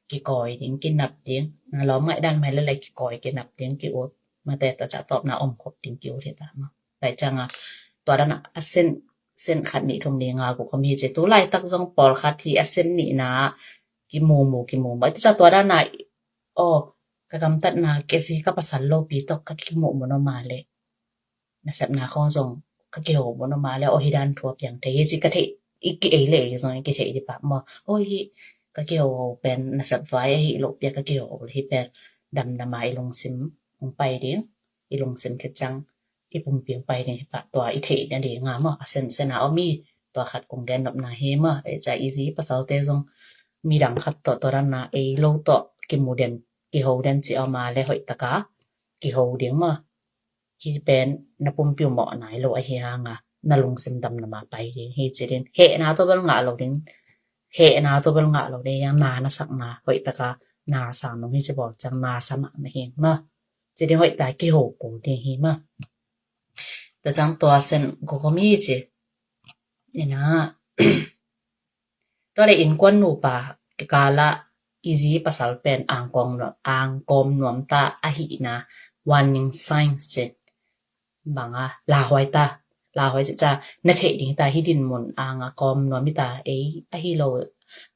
Kikawi ding kinap ding lawm ngaih dan mai le le kikawi kinap ding ki ut. Mate ta ca tawpna om khop ding ki ut hi ta maw. Lai canga tua dana a sen sen khat nih thum ni nga gu khom hi ci tu laitak zong pawlkhat hi a sen nihna kimumu kimumu ai tu ca tua dana aw ka gamtatna kezi ka pasal lopi tawh ka kimumu no ma le nasepna khawng zong ka kiho mu no ma le aw hi dan thua piang thei hi ci ka theih i ki ei le ei zong i kitheih di pah maw aw hi ka kiho pen nasep vai ahi loh pia ka kiho hi pen damdama i lungsim hong pai ding i lungsim khit cang i pumpi hong pai ding hi pah tua i theih na ding nga maw a sen sena om i tua khat kong gen nopna hi maw ei ca i zi pasalte zong midang khat tawh tua dana ei lo tawh kimu den kiho den ci a ma le hoih taka kiho ding maw. Hi pen na pumpi uh mawh nai lo ahi hanga na lungsim damna mah pai ding hi ci ding. Hehna tawh bel ngah lo ding, hehna tawh bel ngah lo ding, yang na na sakna hoih taka na sang nung hi ci bawl ciang na sa mahmah hi maw. Ci ding hoih ta kiho kul ding hi maw. Tua ciang tua sen gogom hi ci. Ina tua le innkuan nupa kikala i zi pasal pen angkawm nuam, angkawm nuam ta ahihna warning signs ci banga lauhuai ta, lauhuai ci ca na theih ding ta hi dinmun anga kawm nuam hi ta ei ahi lo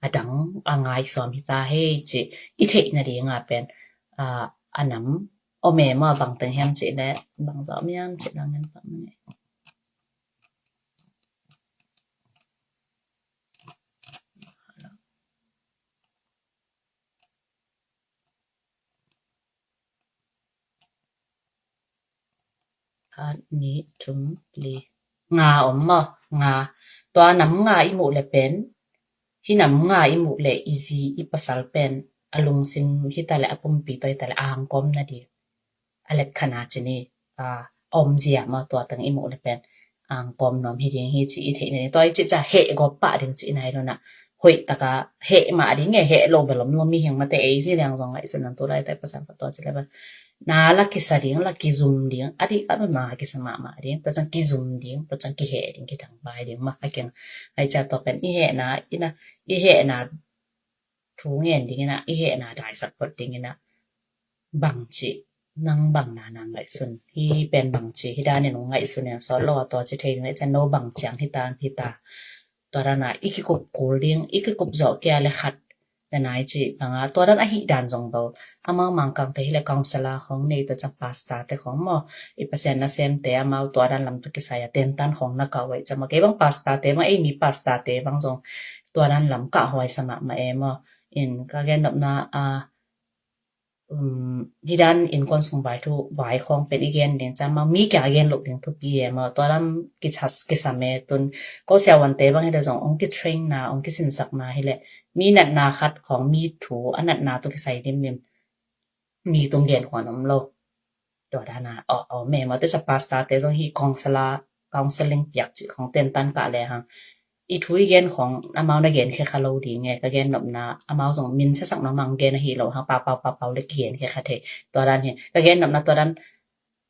a dang a ngai sawm hi ta hei ci i theihna dinga pen a nam om e maw bang teng hiam ci le bang zawh miam ci dang en pak mane. Khat nih thum li nga om maw nga tua nam nga i muh le pen hi nam nga i muh le i zi i pasal pen a lungsim hi ta le a pumpi toi ta le a hangkawm na di a let khana ci ni a om zia maw tua tang i muh le pen angkawm nuam hi ding hi ci i theih na ni tua i ci ca heh gawp pah ding ci i nai lo na hoih taka heh mah ding e heh lo belom lo mi hiang mate ei zi liang zong ngaihsun nang tu lai tai pasal ka tua ci le ba na la kisa ding la kizum ding a di ka na kisa mahmah ding tua cang kizum ding tua cang kiheh ding kithang bai ding mah a kiang ai ca tua pen i heh na i na i heh na thu ngen ding ina i heh na daisak phot ding ina bangci nang bang na na ngaihsun hi pen bangci hi dan in ngaihsun in sawt lo a tua ci thei ding le can no bang ciang hi ta hi ta tua dan a i kikup kul ding i kikup zawh kia le khat dan ai ci banga tua dan a hi dan zong bo amau mangkang te hi le counsellor khong nei tua cang pastor te khong maw i Pasian na sem te amau tua dan lam tu kisai a tentan khong na kau ai cang ma kei bang pastor te ma ei mi pastor te bang zong tua dan lam kah huai sa mahmah e maw in ka gen nopna a hi dan innkuan sung vai thu vai khong pen i gen ding cang ma mi kia a gen loh ding thupi e maw tua dan kisam e tun ko siavuante bang hi le zong ong kitrain na ong kisinsakna hi le mi natna khat khong mi thu a natna tu kisai limlim mi tung gen khong om lo tua dan a om e maw tua sa pastor te zong hi counsellor counselling piak ci khong tentan kah le hang i thu i gen khong amau na gen khe kha lo ding e ka gen nopna amau zong min sasak na mang gen ahi lo hang papau papau le kigen khe kha thei tua dan hi ka gen nopna tua dan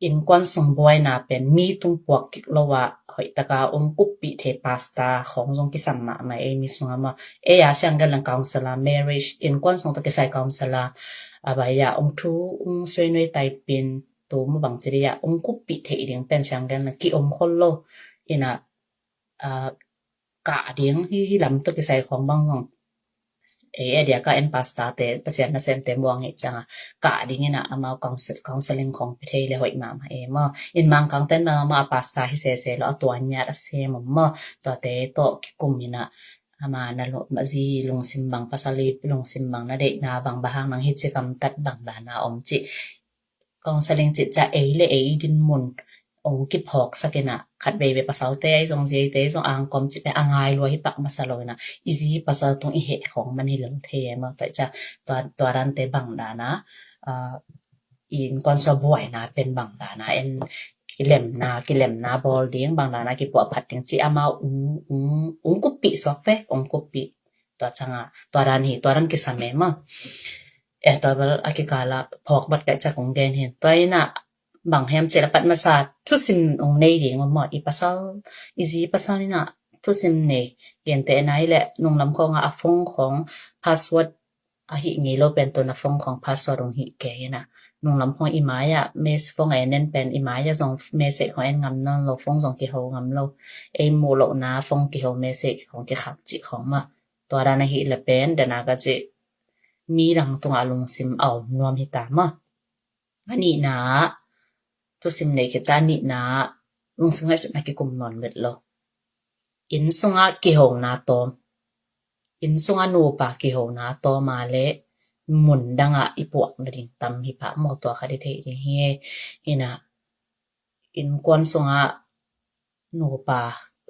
innkuan sung buaina pen mi tung puak kik lo a hoih taka ong kuppih thei pastor khong zong kisam mahmah ei mi sung ama ei a siang gen lang counsellor marriage innkuan sung ta kisai counsellor a bai a ong thu ong suai nuai tai pin tu mu bang ci dia ong kuppih thei ding pen siang gen lang ki om khol lo ina kah ding hi hi lam tu kisai khong bang zong ei a dia ka en pastor te Pasian na sem te muang hi cang a kah ding ina amau counselling khong pi thei le hoih mahmah e maw in mangkang ten bang amau a pastor hi sese lo a tua niat a sem om maw tua te tawh kikum ina ama na lo ma zi lungsim bang pasal i lungsim bang na deihna bang bahang nang hi ci kamtat bang dana om ci counselling cih ca ei le ei dinmun ong kiphawk sakin ah khat vei vei pasalte ei zong ziate ei zong angkawm cih pen a ngai lua hi pak masa lo in ah i zi pasal tung i heh khawng man hi lo thei e maw tua i ca tua dante bang dana innkuan sua buaina pen bang dana en kilemna kilemna bawl ding bang dana kipuah phat ding cih amau ung ung ung kuppih suak ve ung kuppih tua canga tua dan hi tua dan kisam e maw. E tua bel a kikala phawk bat kaih cak ung gen hin tua ina bang hiam cih la pat masa thusim ung nei ding maw i pasal i zi pasal ina thusim nei gente nai le nunglam khawng a phone khawng password a hih ngei lo pen tuna phone khawng password ung hih kei ina nunglam khawng i mai-ah mes phone a en en pen i mai-ah zong message khawng en ngam nawn lo phone zong kiho ngam lo ei muh lohna phone kiho message khawng kikhak cih khawng maw. Tua dan ahih le pen dana ka cih mi dang tungah lungsim a om nuam hi ta maw. A nihna ah thusim nei kei ca a nihna ah lungsim ngaihsutna kikum nawn vet lo. Inn sungah kihona tawm inn sungah nupa kihona tawm a le mun dangah i puak nading tam hi pah maw tua kha di theih ding hi. Ina innkuan sungah nupa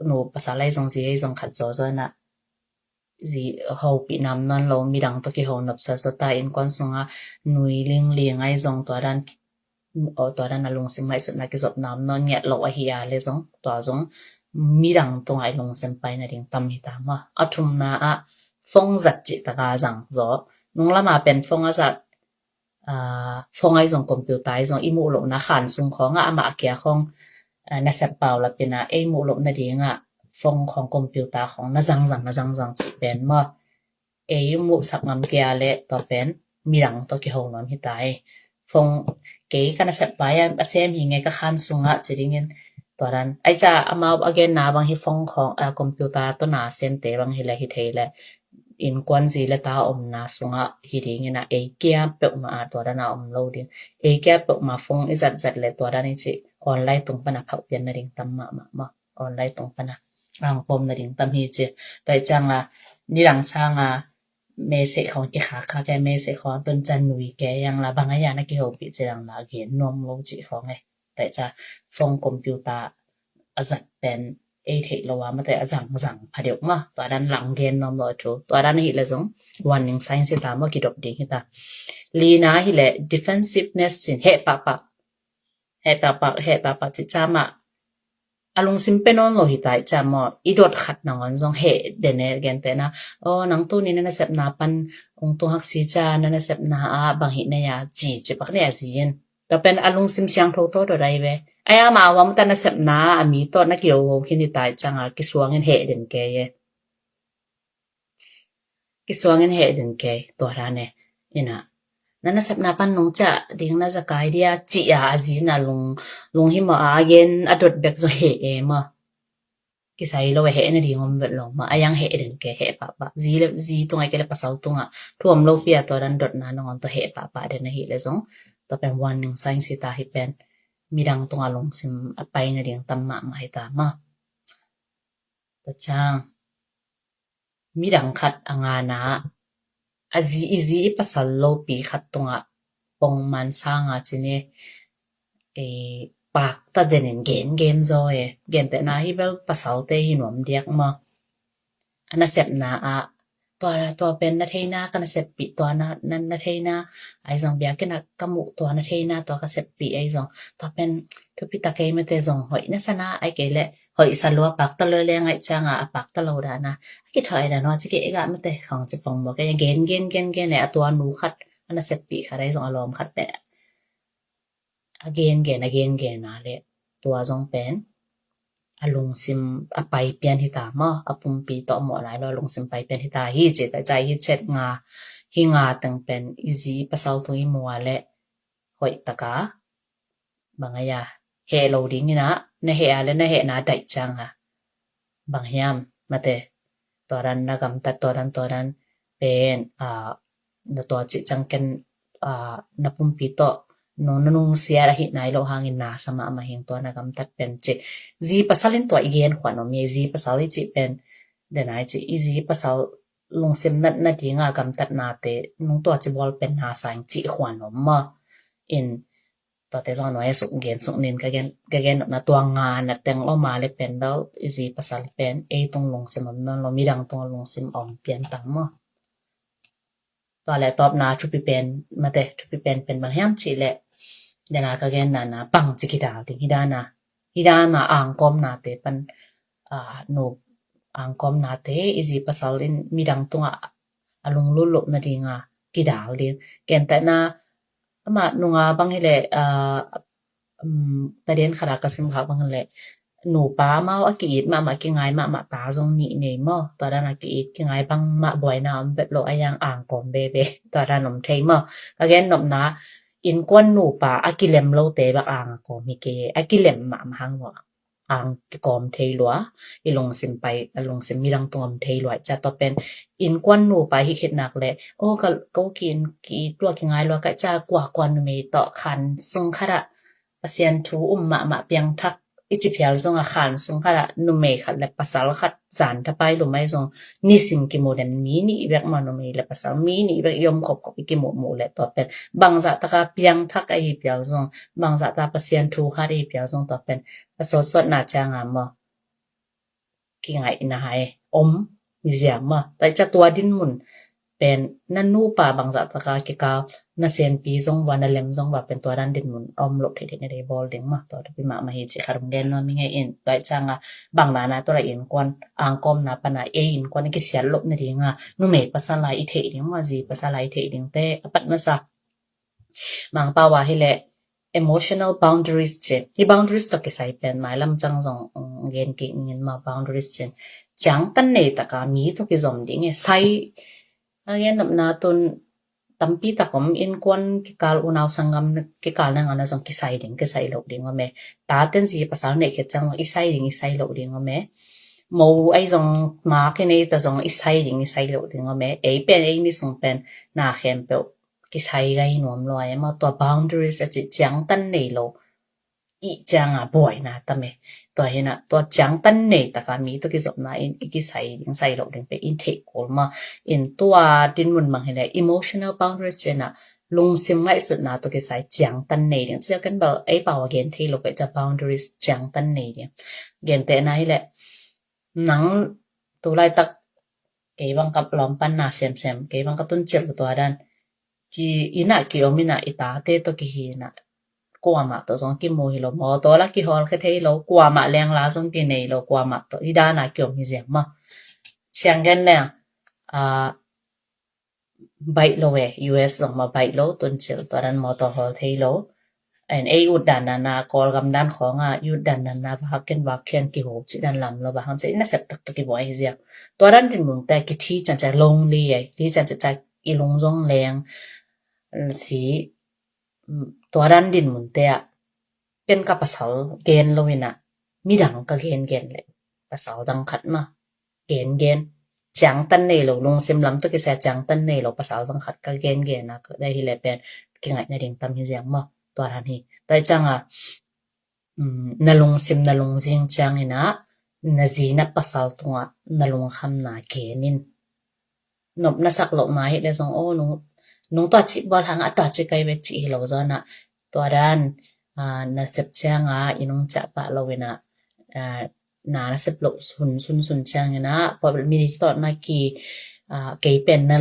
nupa salai zong zi ei zong khat zawzaw inah zi hopih nam nawn lo midang tawh kiho nopsa zawta innkuan sungah nui lingling ai zong tua dan tua dan a lungsim ngaihsutna kizop nam nawn ngiat lo ahi a le zong tua zong midang tungah i lungsim pai nading tam hi ta maw. A thumna ah phone zat cih taka zang zaw. Nung lama pen phone a zat, aa, phone ahi zong computer ahi zong i muh lohna khan sung khawngah amah a kia khawng, aa, nasep pau lapina ei muh loh nadingah phone khawng computer khawng na zangzang na zangzang cih pen maw. Ei muhsak ngam kei a leh tua pen midang tawh kiho nuam hi ta ei. Phone kei ka nasep pai a sem hi nge ka khan sungah ci dingin tua dan. Ai ca amau a genna bang hi phone khawng, a, computer tawh na semte bang hi leh hi thei leh innkuan zi le ta omna sungah hi dingin a ei kia peuhmah a tua dan a om lo ding. Ei kia peuhmah phone i zatzat leh tua dan i cih online tung pana phauh pian nading tam mahmah maw. Online tung pana angpawm nading tam hi ci. Tua i cianga nidang sanga message khawng kikhakkhak e, message khawng tun ca nui ke yang la bang a ya na kihopih ci dang la gen nuam lo cih khawng e. Tua i ca phone computer a zat pen ei theih lo a mate a zangzang phadeuh maw. Tua dan lang gen nuam lo a thu. Tua dan hi le zong warning sign hi ta maw, kidop ding hi ta. Lina hi le defensiveness cin heh pahpah. Heh pahpah, heh pahpah cih ca mah a lungsim pe nawn lo hi ta i ca maw. I dot khat nangawn zong heh den e, gentehna, aw, nang tuni na nasepna pan ung tung hak si ca, na nasepna ah bang hi na ya ci, ci pak ni a zi in. Tua pen a lungsim siangtho tawh dot ai ve. Ai ama huam ta nasepna a mi tawh na kihoho khin hi ta i canga kisuangin heh den kei e. Kisuangin heh den kei tua dan e. Ina na nasepna pan nung ciah ding na zakai dia cih a a zi na lung, lung hi maw a gen a dot bek zong heh e maw. Kisai lo e, heh nading om vet lo maw. A yang heh den kei, heh pahpah. Zi le zi tungah kei le pasal tungah thu om lopi a tua dan dotna nangawn tua heh pahpah den ahi le zong tua pen warning sign hi ta hi pen. Midang tungah lungsim a pai nading tam mahmah hi ta maw. Tua ciang midang khat a ngana a zi, i zi i pasal lopi khat tungah pongman sanga cin e, e, pakta denin gengen zaw e. Gentehna hi bel pasalte hi nuam diak maw. A nasepna ah tua, tua pen na theina ka naseppih, tua na, na, na theina ai zong biakinn ah ka muh tua na theina tua ka seppih ai zong tua pen thupi ta kei mate zong hoih na sana ai kei leh hoih sa lua pakta lo le ngaih cianga a pakta lo dana a kithoih dan hua ci kei ega mate khang ci pong mawk e. Gen gen gen gen e a tua nu khat a naseppih khat ai zong a lawm khat pen a gen gen a gen gen a le tua zong pen a lungsim a pai pian hi ta maw. A pumpi tawh mawh nai lo a lungsim pai pian hi ta hi ci ta cai hi chet nga hi nga teng pen i zi pasal tung i mua le hoih taka bang a ya heh lo ding ina na heh a le na heh na daih cianga bang hiam mate tua dan na gamtat tua dan tua dan pen a na tua cih ciang ken a na pumpi tawh nung na nungsiat ahi nai lo hangin na sa mahmah hing tua na gamtat pen cih zi pasal in tua i gen khuan om i zi pasal i cih pen den ai cih i zi pasal lungsim natna dinga gamtatnate nung tua ci bawl pen na sa ing cih khuan om maw. In tuate zong a nuai a suk gen suk nin ka gen, ka gen nopna tua nga na teng om a le pen bel i zi pasal pen ei tung lungsim om nawn lo midang tung lungsim om pian tang maw. Tua le tawpna thupi pen mate thupi pen pen bang hiam cih le dena ka gen nana bang ci kidal ding hi dana hi dana angkawmnate pan a nu angkawmnate i zi pasal in midang tungah a lunglut loh nadinga kidal ding. Gentehna amah nunga bang hileh a um, tadian khata ka sim khak bang hileh nupa amau a ki-it mahmah kingai mahmah ta zong nih nei maw. Tua dan a ki-it kingai bangmah buaina om vet lo a yang angkawm bebe tua dan om thei maw. Ka gen nopna innkuan nupa a kilem lote bak ang a kawm hi kei a kilem mahmah hang maw. Ang kikawm thei lua i lungsim pai a lungsim midang tung om thei lua i ca tua pen innkuan nupa hi khitnak le o ka ko ki in ki tua kingai lua ka i ca kua kua numei tawh khan sung khatah Pasian thu um mahmah piangthak i ci phial zong a khan sung khatah numei khat le pasal khat zan thapai lumai zong nisim kimu den mi nih bek maw numei le pasal mi nih bek i om khop khop i kimuh muh le tua pen bangzah taka piangthak ahi phial zong bangzah ta Pasian thu khat ahi phial zong tua pen a sawtsawtna cianga maw kingaihna hai om mizia maw. Tua i ca tua dinmun pen na nupa bangzah taka kikal na senpi zong va, na lem zong va pen tua dan dinmun a om loh theih theih na dei bawl ding maw. Tua thupi mahmah hi cih khat hong gen nuam ing ei. In tua ih cianga bang dana tua la innkuan angkawmna pana ei innkuan i kisiat loh nadinga numei pasal a i theih ding maw, zi pasal a i theih dingte a pat masa Mangpau a hileh emotional boundaries cin. Hi boundaries tawh kisai pen mailam cang zong gen kik ningin maw, boundaries cin. Ciangtan nei taka mi tawh kizom ding e, sai a gen nopna tun tampi tak om, innkuan kikal, unau sanggam kikal na ngana zong kisai ding kisai loh ding om e. Taten zi pasal neih khit ciang zong i sai ding i sai loh ding om e. Mo ei zong ma kinei ta zong i sai ding i sai loh ding om e. Ei pen ei mi sung pen na khempeuh kisai gai nuam lua e maw. Tua boundaries a cih ciangtan nei lo i cianga buaina tam e. Tua hina tua ciangtan nei taka mi tawh kizopna in i kisai ding sai loh ding pen in theih kul maw. In tua dinmun mang hileh emotional boundaries cina lungsim ngaihsutna tawh kisai ciangtan nei ding. Cia kan bal ei pau a gen thei lo kei cia boundaries ciangtan nei ding. Gentehna hileh nang tulaitak kei bang ka lawm pan na semsem, kei bang ka tuncil tua dan ki ina ki om ina i tate tawh kihi ina kuamah tawh zong kimu hi lo, mawtaw la kihawl khe thei lo, kuamah lengla zong kinei lo, kuamah tawh i dana ki om hi ziam maw. Siang gen leng a baih lo e, U S zong maw baih lo, tuncil tua dan mawtaw hawl thei lo. En ei ut dan nana, Kawlgam dan khawnga i ut dan nana vak ken vak khian kiho cih dan lam lo, vak hang cih i nasep taktak i buai hi ziam. Tua dan dinmun te kithi ciancia lonely e, kithi ciancia i lung zong leng si tua dan dinmun te ah ken ka pasal gen lo ina midang ka gen gen le pasal dang khat ma gen gen ciangtan nei lo, lungsim lam tawh kisai ciangtan nei lo pasal dang khat ka gen gen a ka dai hileh pen kingaihna ding tam hi ziang maw. Tua dan hi. Tua i cianga na lungsim na lungzing ciang ina na zi na pasal tungah na lungkhamna gen in. Nop na sak loh ma hileh zong o nung tua cih bawl hanga tua cih kai ve cih hi lo zona tua dan na sep cianga i nung ciah pah lo ina na na sep loh sun sun sun ciang ina pawh minit tawh na ki kei pen na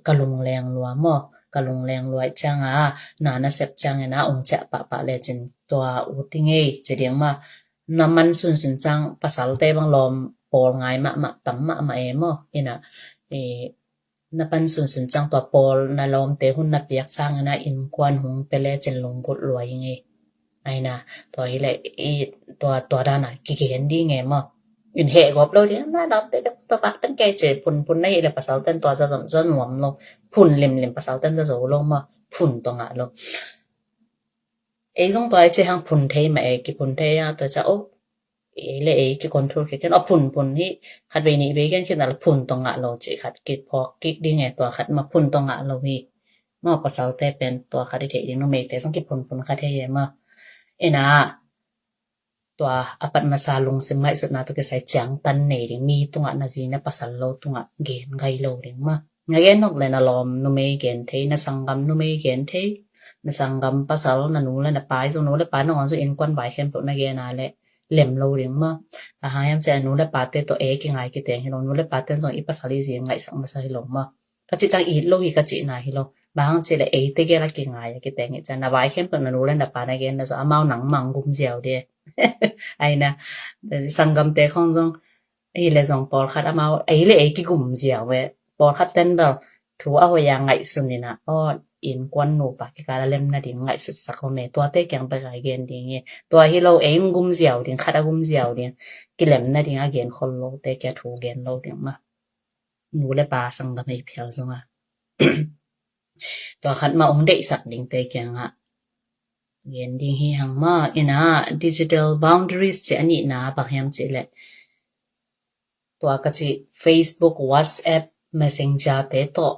ka lungleng lua maw, ka lungleng lua i cianga na na sep ciang ina ung ciah pah pah le cin tua uti ngei ci ding ma. Na man sunsun ciang pasalte bang lawm pawl ngai mahmah tam mahmah e maw. Ina na pan sunsun ciang tua pawl na lawmte hun na piak sang ina innkuan hung pele cin lunggulh luai ngei. Aina tua hileh tua tua dana kigen ding e maw. In heh gawp lo ding na lawmte tua pak tang kei ce phunphun na hileh pasalten tua za zom za nuam lo. Phun limlim pasalten za zo lo maw. Phun tua ngah lo. Ei zong tua ei ce hang phun thei mah e, kiphun thei a tua ca o ei le ei kicontrol kik ken a phun phun hi. Khat vei nih vei ken khin a la phun tawh ngah lo ci khat kiphawk kik ding e, tua khat ma phun tawh ngah lo hi. Ma pasalte pen tua khat i thei ding, numeite zong kiphun phun khat thei e ma. Ina tua a pat masa lungsim ngaihsutna tawh kisai ciangtan nei ding, mi tungah na zi na pasal lo tungah gen gai lo ding ma. Na gen nok le na lawm numei gen thei, na sanggam numei gen thei, na sanggam pasal na nu le na pa i zong, nu le pa na ngon zong innkuan vai khempeuh na gen a le lem lo ding ma. A hang hiam cia nu le pate tawh e kingai kiteng hi lo, nu le pate zong i pasal i zi ngaihsak masa hi lo ma. Ka cih ciang it lo hi ka cihna hi lo. Bang hang cih le eite gel a kingai a kiteng hi ciang na vai khempeuh na nu le na pa na gen na zong amau nang mang gum ziau de. Aina sanggamte khong zong ei le zong pawlkhat amau ei le ei kigum ziau e. Pawlkhat ten bel thu a hoih a ngaihsun ina aw innkuan nupa kikal a lem nading ngaihsutsak om e. Tuate kiang bek a i gen ding hi. Tua hi lo ei gum ziau ding, khat a gum ziau ding, kilem nading a gen khol lote kia thu gen lo ding ma. Nu le pa sanggam ei phial zonga tua khat ma ong deihsak dingte kiangah gen ding hi hang ma. Ina digital boundaries ci a nihna bang hiam cih leh tua ka cih Facebook, WhatsApp, Messenger te tawh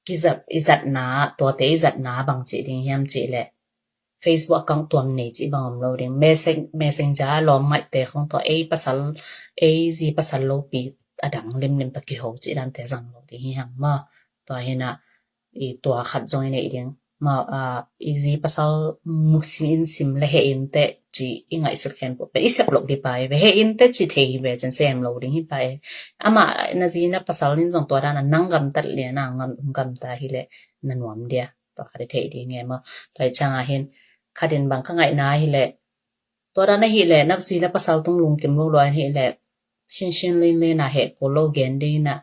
kizat i zatna, tuate i zatna bang cih ding hiam cih leh Facebook account tuam nei cih bang om lo ding. Messenger lawm ngaihte khong tua ei pasal ei zi pasal lopi a dang limlim ta kiho cih dante zang lo ding hi hang ma. Tua hina i tua khat zong i neih ding. Amah, ah, i zi pasal mu sim in sim le he in teh ci i ngaihsut khempeuh pen i sep loh ding pai ve, he in teh ci thei hi ve, cen sem lo ding hi pai. Amah na zi na pasal nin zong tua dan a nang gamtat lian a ngam, gamta hi leh na nuam dia. Tua khat i theih ding e maw. Tua hi ciang a hin khat in bang ka ngaihna hi leh, tua dan a hi leh na zi na pasal tung lungkim lo lua in hi leh, sinsin linlin a heh kul lo gen ding in a,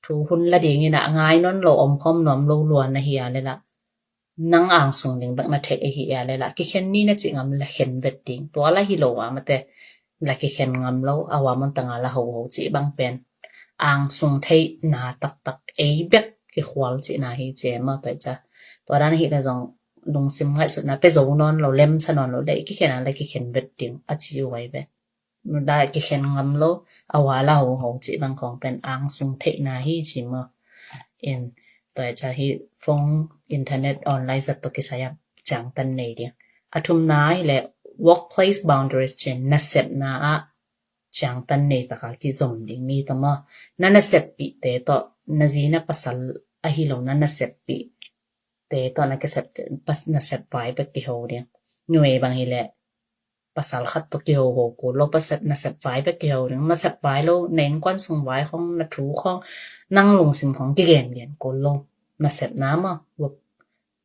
thu hun la ding in a, ngai nawn lo, omkhawm nuam lo lua na hi a leh lah, nang angsung ding bek na theih ahi a leh lah, kikhen ni na cih ngam la khen vet ding. Tua la hi lo a mate, la kikhen ngam lo, a hua mun tanga la hoho cih bang pen angsung theihna taktak ei bek kikhual cihna hi ci e maw. Tua hi ciang tua dan hi leh zong lungsim ngaihsutna pia zo nawn lo, lemsa nawn lo leh, i kikhen a la kikhen vet ding a ci uh ai ve. Nula kikhen ngam lo, a hua la hoho cih bang khawng pen angsung theihna hi ci maw. In, tua hi ciang hi phone, internet, online zat tawh kisai a ciangtan nei ding. A thumna hi leh workplace boundaries ci, nasepna ah ciangtan nei taka kizom ding mi tawh maw. Na naseppihte tawh, na zi na pasal ahi lo na naseppihte tawh na kisep, pas, nasep vai bek kiho ding. Numei bang hi leh pasal khat tawh kihoho kul lo, pasal nasep vai bek kiho ding, nasep vai lo, na innkuan sung vai khawng, na thu khawng, nang lungsim khawng kigengen kul lo, nasepna maw,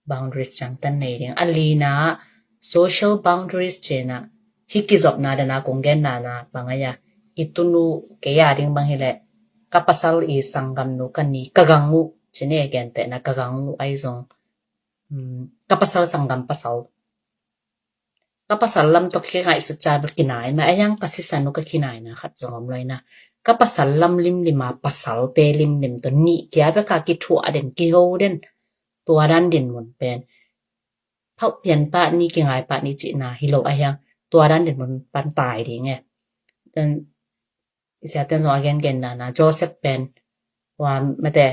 boundaries ciangtan nei ding. A lina, social boundaries ci in a, hi kizopna dan a kong gen dan a bang ai a, i tunu kei a ding bang hi leh, ka pasal i sanggamnu ka ni, ka gang uh, ci ni e, gentehna ka gang uh ai zong, um, ka pasal sanggam pasal, ka pasal lam tawh kingaihsut ca bek kinai mah, a hiang ka sisan uh ka kinaina khat zong om lo in a, ka pasal lam limlim a pasalte limlim tawh nih kia bek a kithuah den, kiho den, tua dan dinmun pen phauh pian pah ni, kingai pah ni cihna hi lo, a hiang tua dan dinmun pan tai ding e. Then i siaten zong a gengen dan a, Joseph pen, hua mate,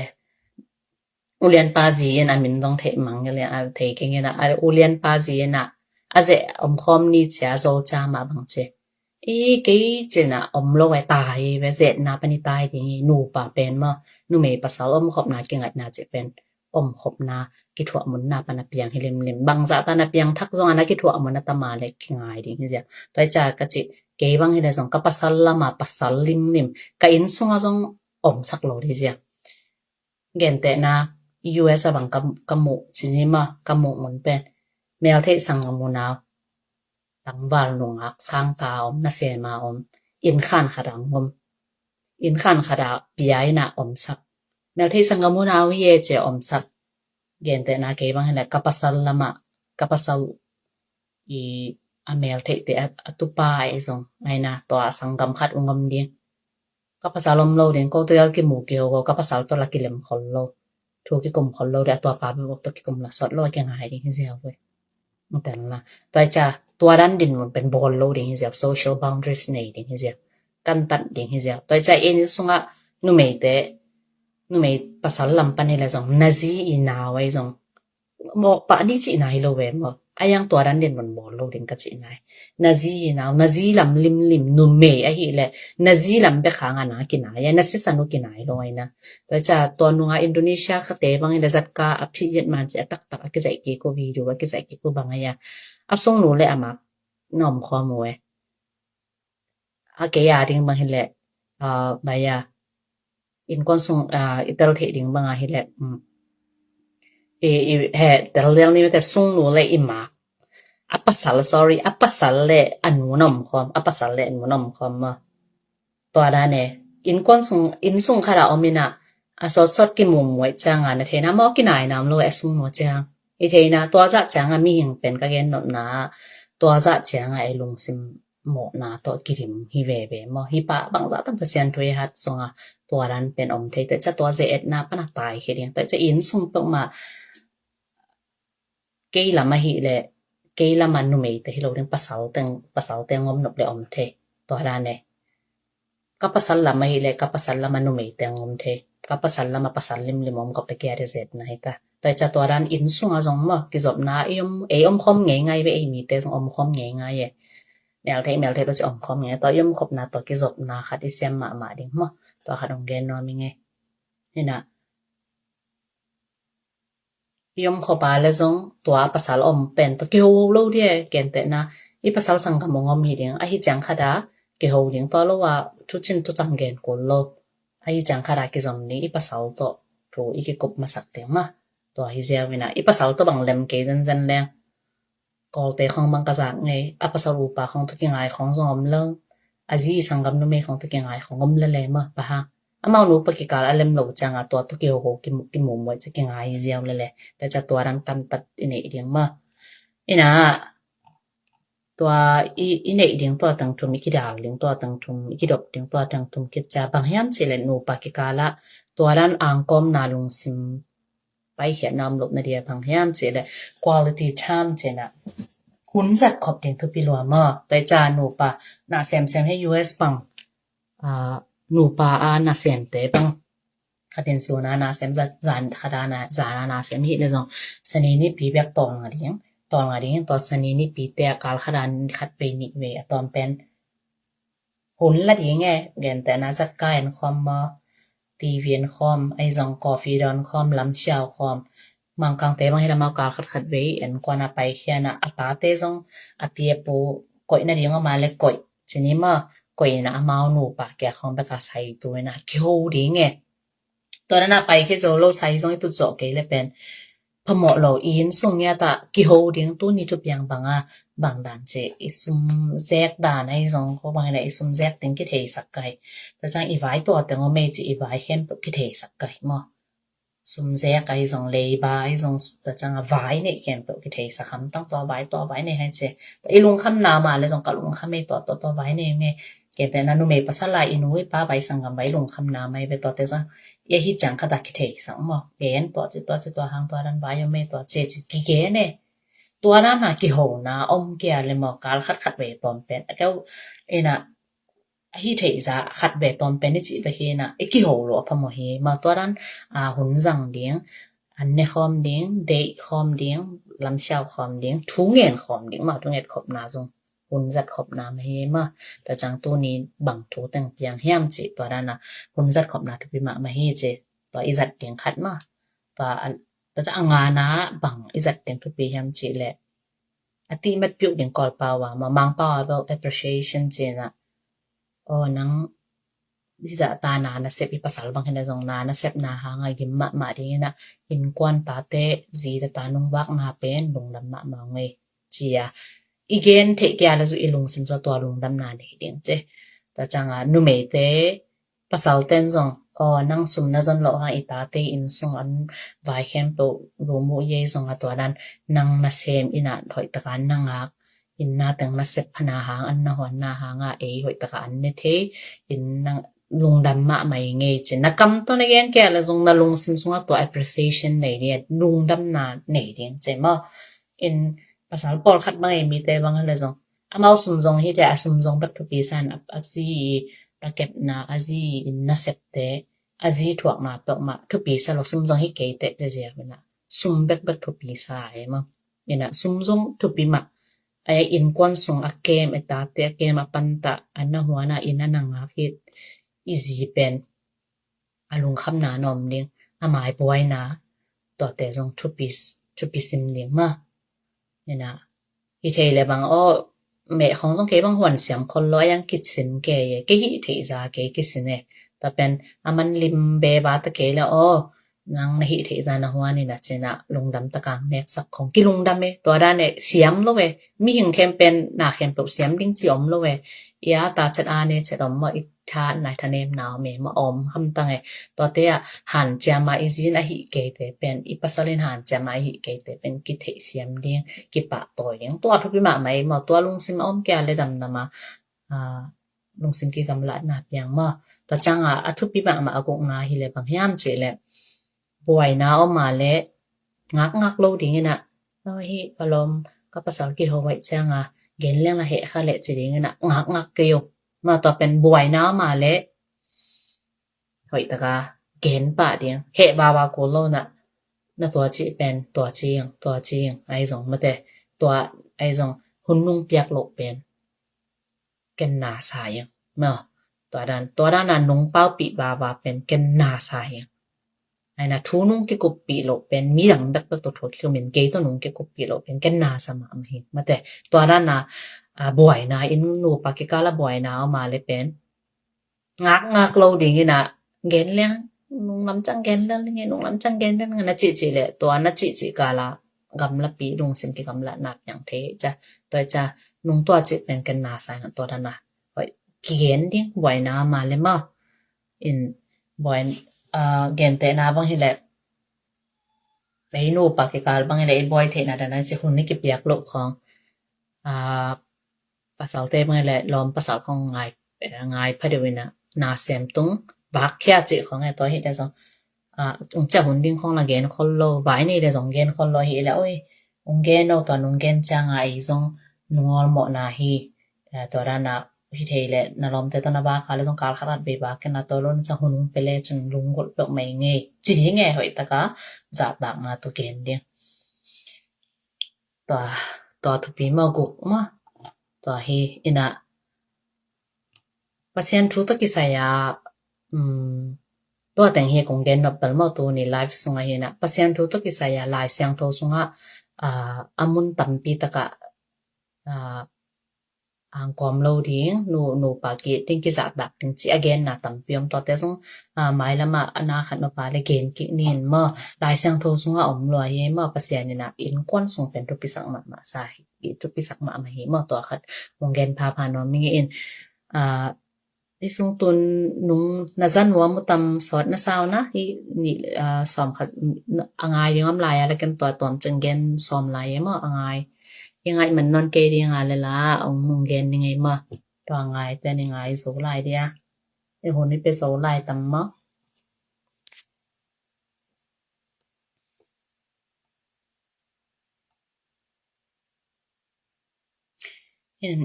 ulianpa zi in a min zong thei mang, a thei keng in a, a ulianpa zi in a, a zeh omkhawm ni cia zol ca mah bang ci, i kei ci in a om lo e, tai ve, zetna pan i tai ding hi. Nupa pen maw, numei pasal omkhopna kingaihna ci pen omkhopna, kithuah munna pan a piang hi limlim. Bangzah tan a piang thak zong a na kithuah mun a tam a leh kingai ding hi zia. Tua hi ciang ka cih, kei bang hi leh zong ka pasal lam a pasal limlim, ka inn sung a zong omsak lo ding hi zia. Gentehna, U S a bang ka, ka muh ci ni maw, ka muh mun pen, meltheih sanggam unau tangval nungak sangka om, nasem a om, inn khan khat a om, inn khan khat a pia in a omsak. Meltheih sanggam unau hi e ci a omsak. Gentehna kei bang hi leh ka pasal lam a, ka pasal i a meltheihte a, a tupa ahi zong, ai na, tua sanggam khat ung om ding. Ka pasal om lo ding, ko tua kimu kiho ko, ka pasal tawh la kilem khol lo, thu kikum khol lo ding, a tua pa bek tawh kikum la sawt lo, a kingai ding hi ziau ve. Tua hi ciang tua dan dinmun pen bawl lo ding hi ziau, social boundaries nei ding hi ziau, kantat ding hi ziau. Tua hi ciang inn sungah numeite, numei pasal lam pan hi leh zong, na zi i nau ahi zong, mawh pah ni cihna hi lo ve maw. A hiang tua dan dinmun bawl lo ding ka cihna hi. Na zi i nau, na zi lam limlim, numei ahih leh na zi lam bek hang a na kinai a, na sisan uh kinai lo ai na. Tua hi ciang tua nunga Indonesia khate bang hi leh zatka a phih yet man ci a taktak a kizaih kik uh, video a kizaih kik uh bang ai a, a sungnu le a mak na omkhawm uh e. A kei a ding bang hi leh, a, bai a, innkuan sung, a, i tel theih ding bang a hi leh, um, i, i, he, tel liang ni mate, sungnu le i mak, a pasal, sorry, a pasal le a nu na omkhawm, a pasal le a nu na omkhawm maw. Tua dan e, innkuan sung, inn sung khat a om in a, a sawtsawt kimumua i ciang a, na theihna maw, kinai nam lo e, a sungnu ciang. I theihna, tua zah ciang a mihing pen ka gen nopna, tua zah ciang a ei lungsim mawhna tawh kidim hi veve maw. Hih pa bangzah tam Pasian thu i hat sungah tua dan pen om thei. Tua hi ciang tua ze-etna pan a taikhia ding. Tua hi ciang inn sung peuhmah kei lam ahih leh, kei lam a numeite hi lo ding, pasal teng, pasal teng om nop le om thei. Tua dan e. Ka pasal lam ahih leh, ka pasal lam a numeite hong om thei. Ka pasal lam a pasal limlim om kop le kia de zetna hi ta. Tua hi ciang tua dan inn sungah zong maw, kizopna, ei om, ei omkhawm ngeingai ve, ei mite zong omkhawm ngeingai e. Meltheih, meltheih lo ci omkhawm ngeingai. Tua ei omkhopna, tua kizopna khat i siam mahmah ding maw. Tua khat hong gen nuam ing e. Hi na. i om khop a le zong tua a pasal om pen tawh kiho ho lo ding e, gentehna i pasal sanggam hong om hi ding, ahi ciang khat a kiho ding, tua lo a thucin thutang gen kul lo, ahi ciang khat a kizom ding, i pasal tawh thu i kikup masak ding mah. Tua hi ziau in a, i pasal tawh bang lem kei zenzen leng, Kawlte khong bang ka zak ngei, a pasal upa khong tawh kingai khong zong om lo, a zi sanggam numei khong tawh kingai khong om lele mah, bang hang, amau nupa kikal a lem lo ciang a tua tawh kiho ho, kimu, kimu muai ci kingai ziau lele. Tua ciang tua dan kantat i neih ding mah. In a, tua i, i neih ding tua teng thum, i kidal ding tua teng thum, i kidop ding tua teng thum khit ciang bang hiam cih leh nupa kikal ah tua dan angkawmna lungsim paikhiatna om lohna ding a bang hiam cih leh quality time cih na, hun zat khop ding thupi lua maw. Tua ciang nupa na semsem hi, U S bang, ah, nupa a na semte bang, khat in sun a na sem, zan, zan khat a na, zan a na sem hi le zong, Sani Nipi bek tawlnga ding, tawlnga ding, tua Sani Nipi te a kal khat a khat vei nih vei a tawm pen hun la ding e, gentehna zatka en khawm maw, T V en khawm, ahi zong coffee dawn khawm, lamsiau khawm, Mangkangte bang hi lam a kal khat khat vei en kuan a paikhia na, a tate zong a pi a pu koihna ding om a le koih ci ni maw, koih in a amau nupa kia khawng bek a sai tu in a kiho ding e. Tua dan a paikhia zo lo, sai zong i tut zawh kei le pen phamawh lo, i inn sung ngiat ah kiho ding tuni thupiang bang a, bang dan ci, i sum zek dan ahi zong ko bang hi le i sum zek ding kitheisak kai. Tua ciang i vai tua teng om ei ci, i vai khempeuh kitheisak kai maw. Sum zek ahi zong, leiba ahi zong, tua ciang a vai neih khempeuh kitheisak hamtang, tua vai, tua vai neih hai ci. Tua i lungkhamna mah le zong ka lungkham ei tua, tua, tua vai neih mei. Gentehna numei pasal a i nu i pa vai sanggam vai lungkhamna mah ei ve, tuate zong i ahi ciang khat a kitheisak maw. Pen tua ci, tua ci, tua hang tua dan vai om ei tua ci ci kigen e. Tua dan a kihona om kia le maw, kal khat khat vei pawm pen. A keu in a, ahi theih zah khat ve tawm pen i cih bek hi na, i kiho lo a phamawh hi. Mah tua dan, a, hun zang ding, an ne khawm ding, deih khawm ding, lamsiau khawm ding, thu ngen khawm ding, mah thu nget khopna zong hun zat khopna mah hi mah. Tua ciang tuni bang thu teng piang hiam cih tua dan a hun zat khopna thupi mahmah hi ci. Tua i zat ding khat mah. Tua a, tua ciang a ngana bang i zat ding thupi hiam cih leh, a tihmat piuh ding Kawlpau a, ma Mangpau a bel appreciation ci na. Aw, nang hizah ta na nasep, i pasal bang hi na zong na nasepna hang a gim mahmah ding in a, innkuan tate zi ta ta nungvakna pen lungdam mahmah ngei ci a. I gen theih kia le zu i lungsim sua tua lungdamna nei ding ci. Tua ciang a numeite, pasal ten zong, aw, nang sum na zon loh hang i tate inn sung an vai khempeuh lum uh i ei zong a tua dan nang nasem in a hoih taka an na ngak, inn na teng nasep phana hang, an na huanna hang a ei hoih taka an ne thei, inn nang lungdam mahmah i ngei ci. Na kam tawh na gen kia le zong na lungsim sung a tua appreciation nei ding, lungdamna nei ding ci maw. In pasal pawlkhat bang ei mite bang le zong, amau sum zong hi te a sum zong bek thupi sa in a, a zi i takepna, a zi i inn nasepte, a zi thuakna peuhmah thupi sa lo, sum zong hi kei teh zia zia hi na. Sum bekbek thupi sa e maw. Ina sum zong thupi mah. A innkuan sung a kem, e tate a kem a panta, a na huana inn a na ngak hi i zi pen a lungkhamna na om ding, a mai buaina, tuate zong thupi, thupi sim ding mah. Ina, hi thei le bang aw, meh khong zong kei bang huan siam khol lo, a yang kisin kei e, kei hi thei za kei kisin e. Tua pen a man lim be ba ta kei le aw, nang na hi thei za na huan ina ci na lungdam taka neksak khong kilungdam e. Tua dan e siam lo e, mihing khempeuh na khempeuh siam ding ci om lo e. Ia ta chet a ne chet om maw, i tha nai thanem na om e maw, om hamtang e. Tuate a hanciam a i zin a hi kei te pen, i pasal in hanciam a i hi kei te pen kitheih siam ding, kipahtawi ding, tua thupi mahmah e maw. Tua lungsim a om kia le damdam a, a, lungsim kigamlatna piang maw. Tua ciang a, a thupi mahmah a gukna hi le bang hiam cih le, buaina om a le ngakngak lo ding ina, no hi ka lawm, ka pasal kiho vaih ciang a, gen leng la heh kha le ci ding ina, ngakngak kei uh. Mah tua pen buaina om a le hoih taka gen pah ding, heh vava kul lo na, na tua cih pen, tua cih, tua cih, ai zong mate, tua, ai zong hun nung piak loh pen ken na sa ing. Maw, tua dan, tua dan a nung paupih vava pen ken na sa ing. Aina thu nung kikuppih loh pen, midang bekbek tawh thu kikumin kei tawh nung kikuppih loh pen ken nasa mahmah hi. Mate, tua dana, a, buaina, in nupa kikala buaina om a le pen ngakngak lo ding ina, gen leng, nung lam ciang gen leng, nung lam ciang gen leng, na cihcih le, tua na cihcih kala gamlapi lungsim kigamlatna piang thei hi cia. Tua hi cia, nung tua cih pen ken nasa ina tua dana. Hoih, kigen ding, buaina om a le maw. In buai, a, gentehna bang hileh, ei nupa kikal bang hileh, ei buai theihna dana ci hun ni kipiak loh khong, a, pasalte bang hileh lawm pasal khong ngai, ngai pha deuh ina, na sem tung, bak khia cih khong e tua hi le zong, a, ung cia hun ding khong la gen khol lo, vai nei le zong gen khol lo hi le, oi, ung gen lo tua nung gen cianga ei zong nung awlmawhna hi, a, tua dana hi thei le, na lawmte tawh na vak kha le zong kal khat khat vei vak ken la tawh lo na ciang hun ung pia le cin lunggulh peuh mai ngei. Ci ding e hoih taka zahtakna tawh gen ding. Tua, tua thupi maw guk maw. Tua hi ina Pasian thu tawh kisai a, um, tua teng hi kong gen nop bel maw tuni live sungah hi ina. Pasian thu tawh kisai a Lai Siangtho sungah, a, a mun tampi takah, a, angkawm lo ding, nu, nupa ki-it ding kizahtak ding ci a genna tampi om tuate zong, a, mailamah a na khat nupa le gen kik nin maw, Lai Siangtho sungah om lua hi maw, Pasian ina innkuan sung pen thupisak mahmah sa hi, thupisak mahmah hi maw, tua khat kong gen phapha nuam ning in, a, hi sung tun nung na za nuam uh tam sawt na sau na, hi ni, a, sawm khat, a ngai ding om lai a, lakin tua tuam ceng gen sawm lai e maw, a ngai. I ngaih man nawn kei ding a le la, ong nung gen ni ngei maw. Tua ngai te ni ngai zo lai dia. I hun i pe zo lai tam maw. In,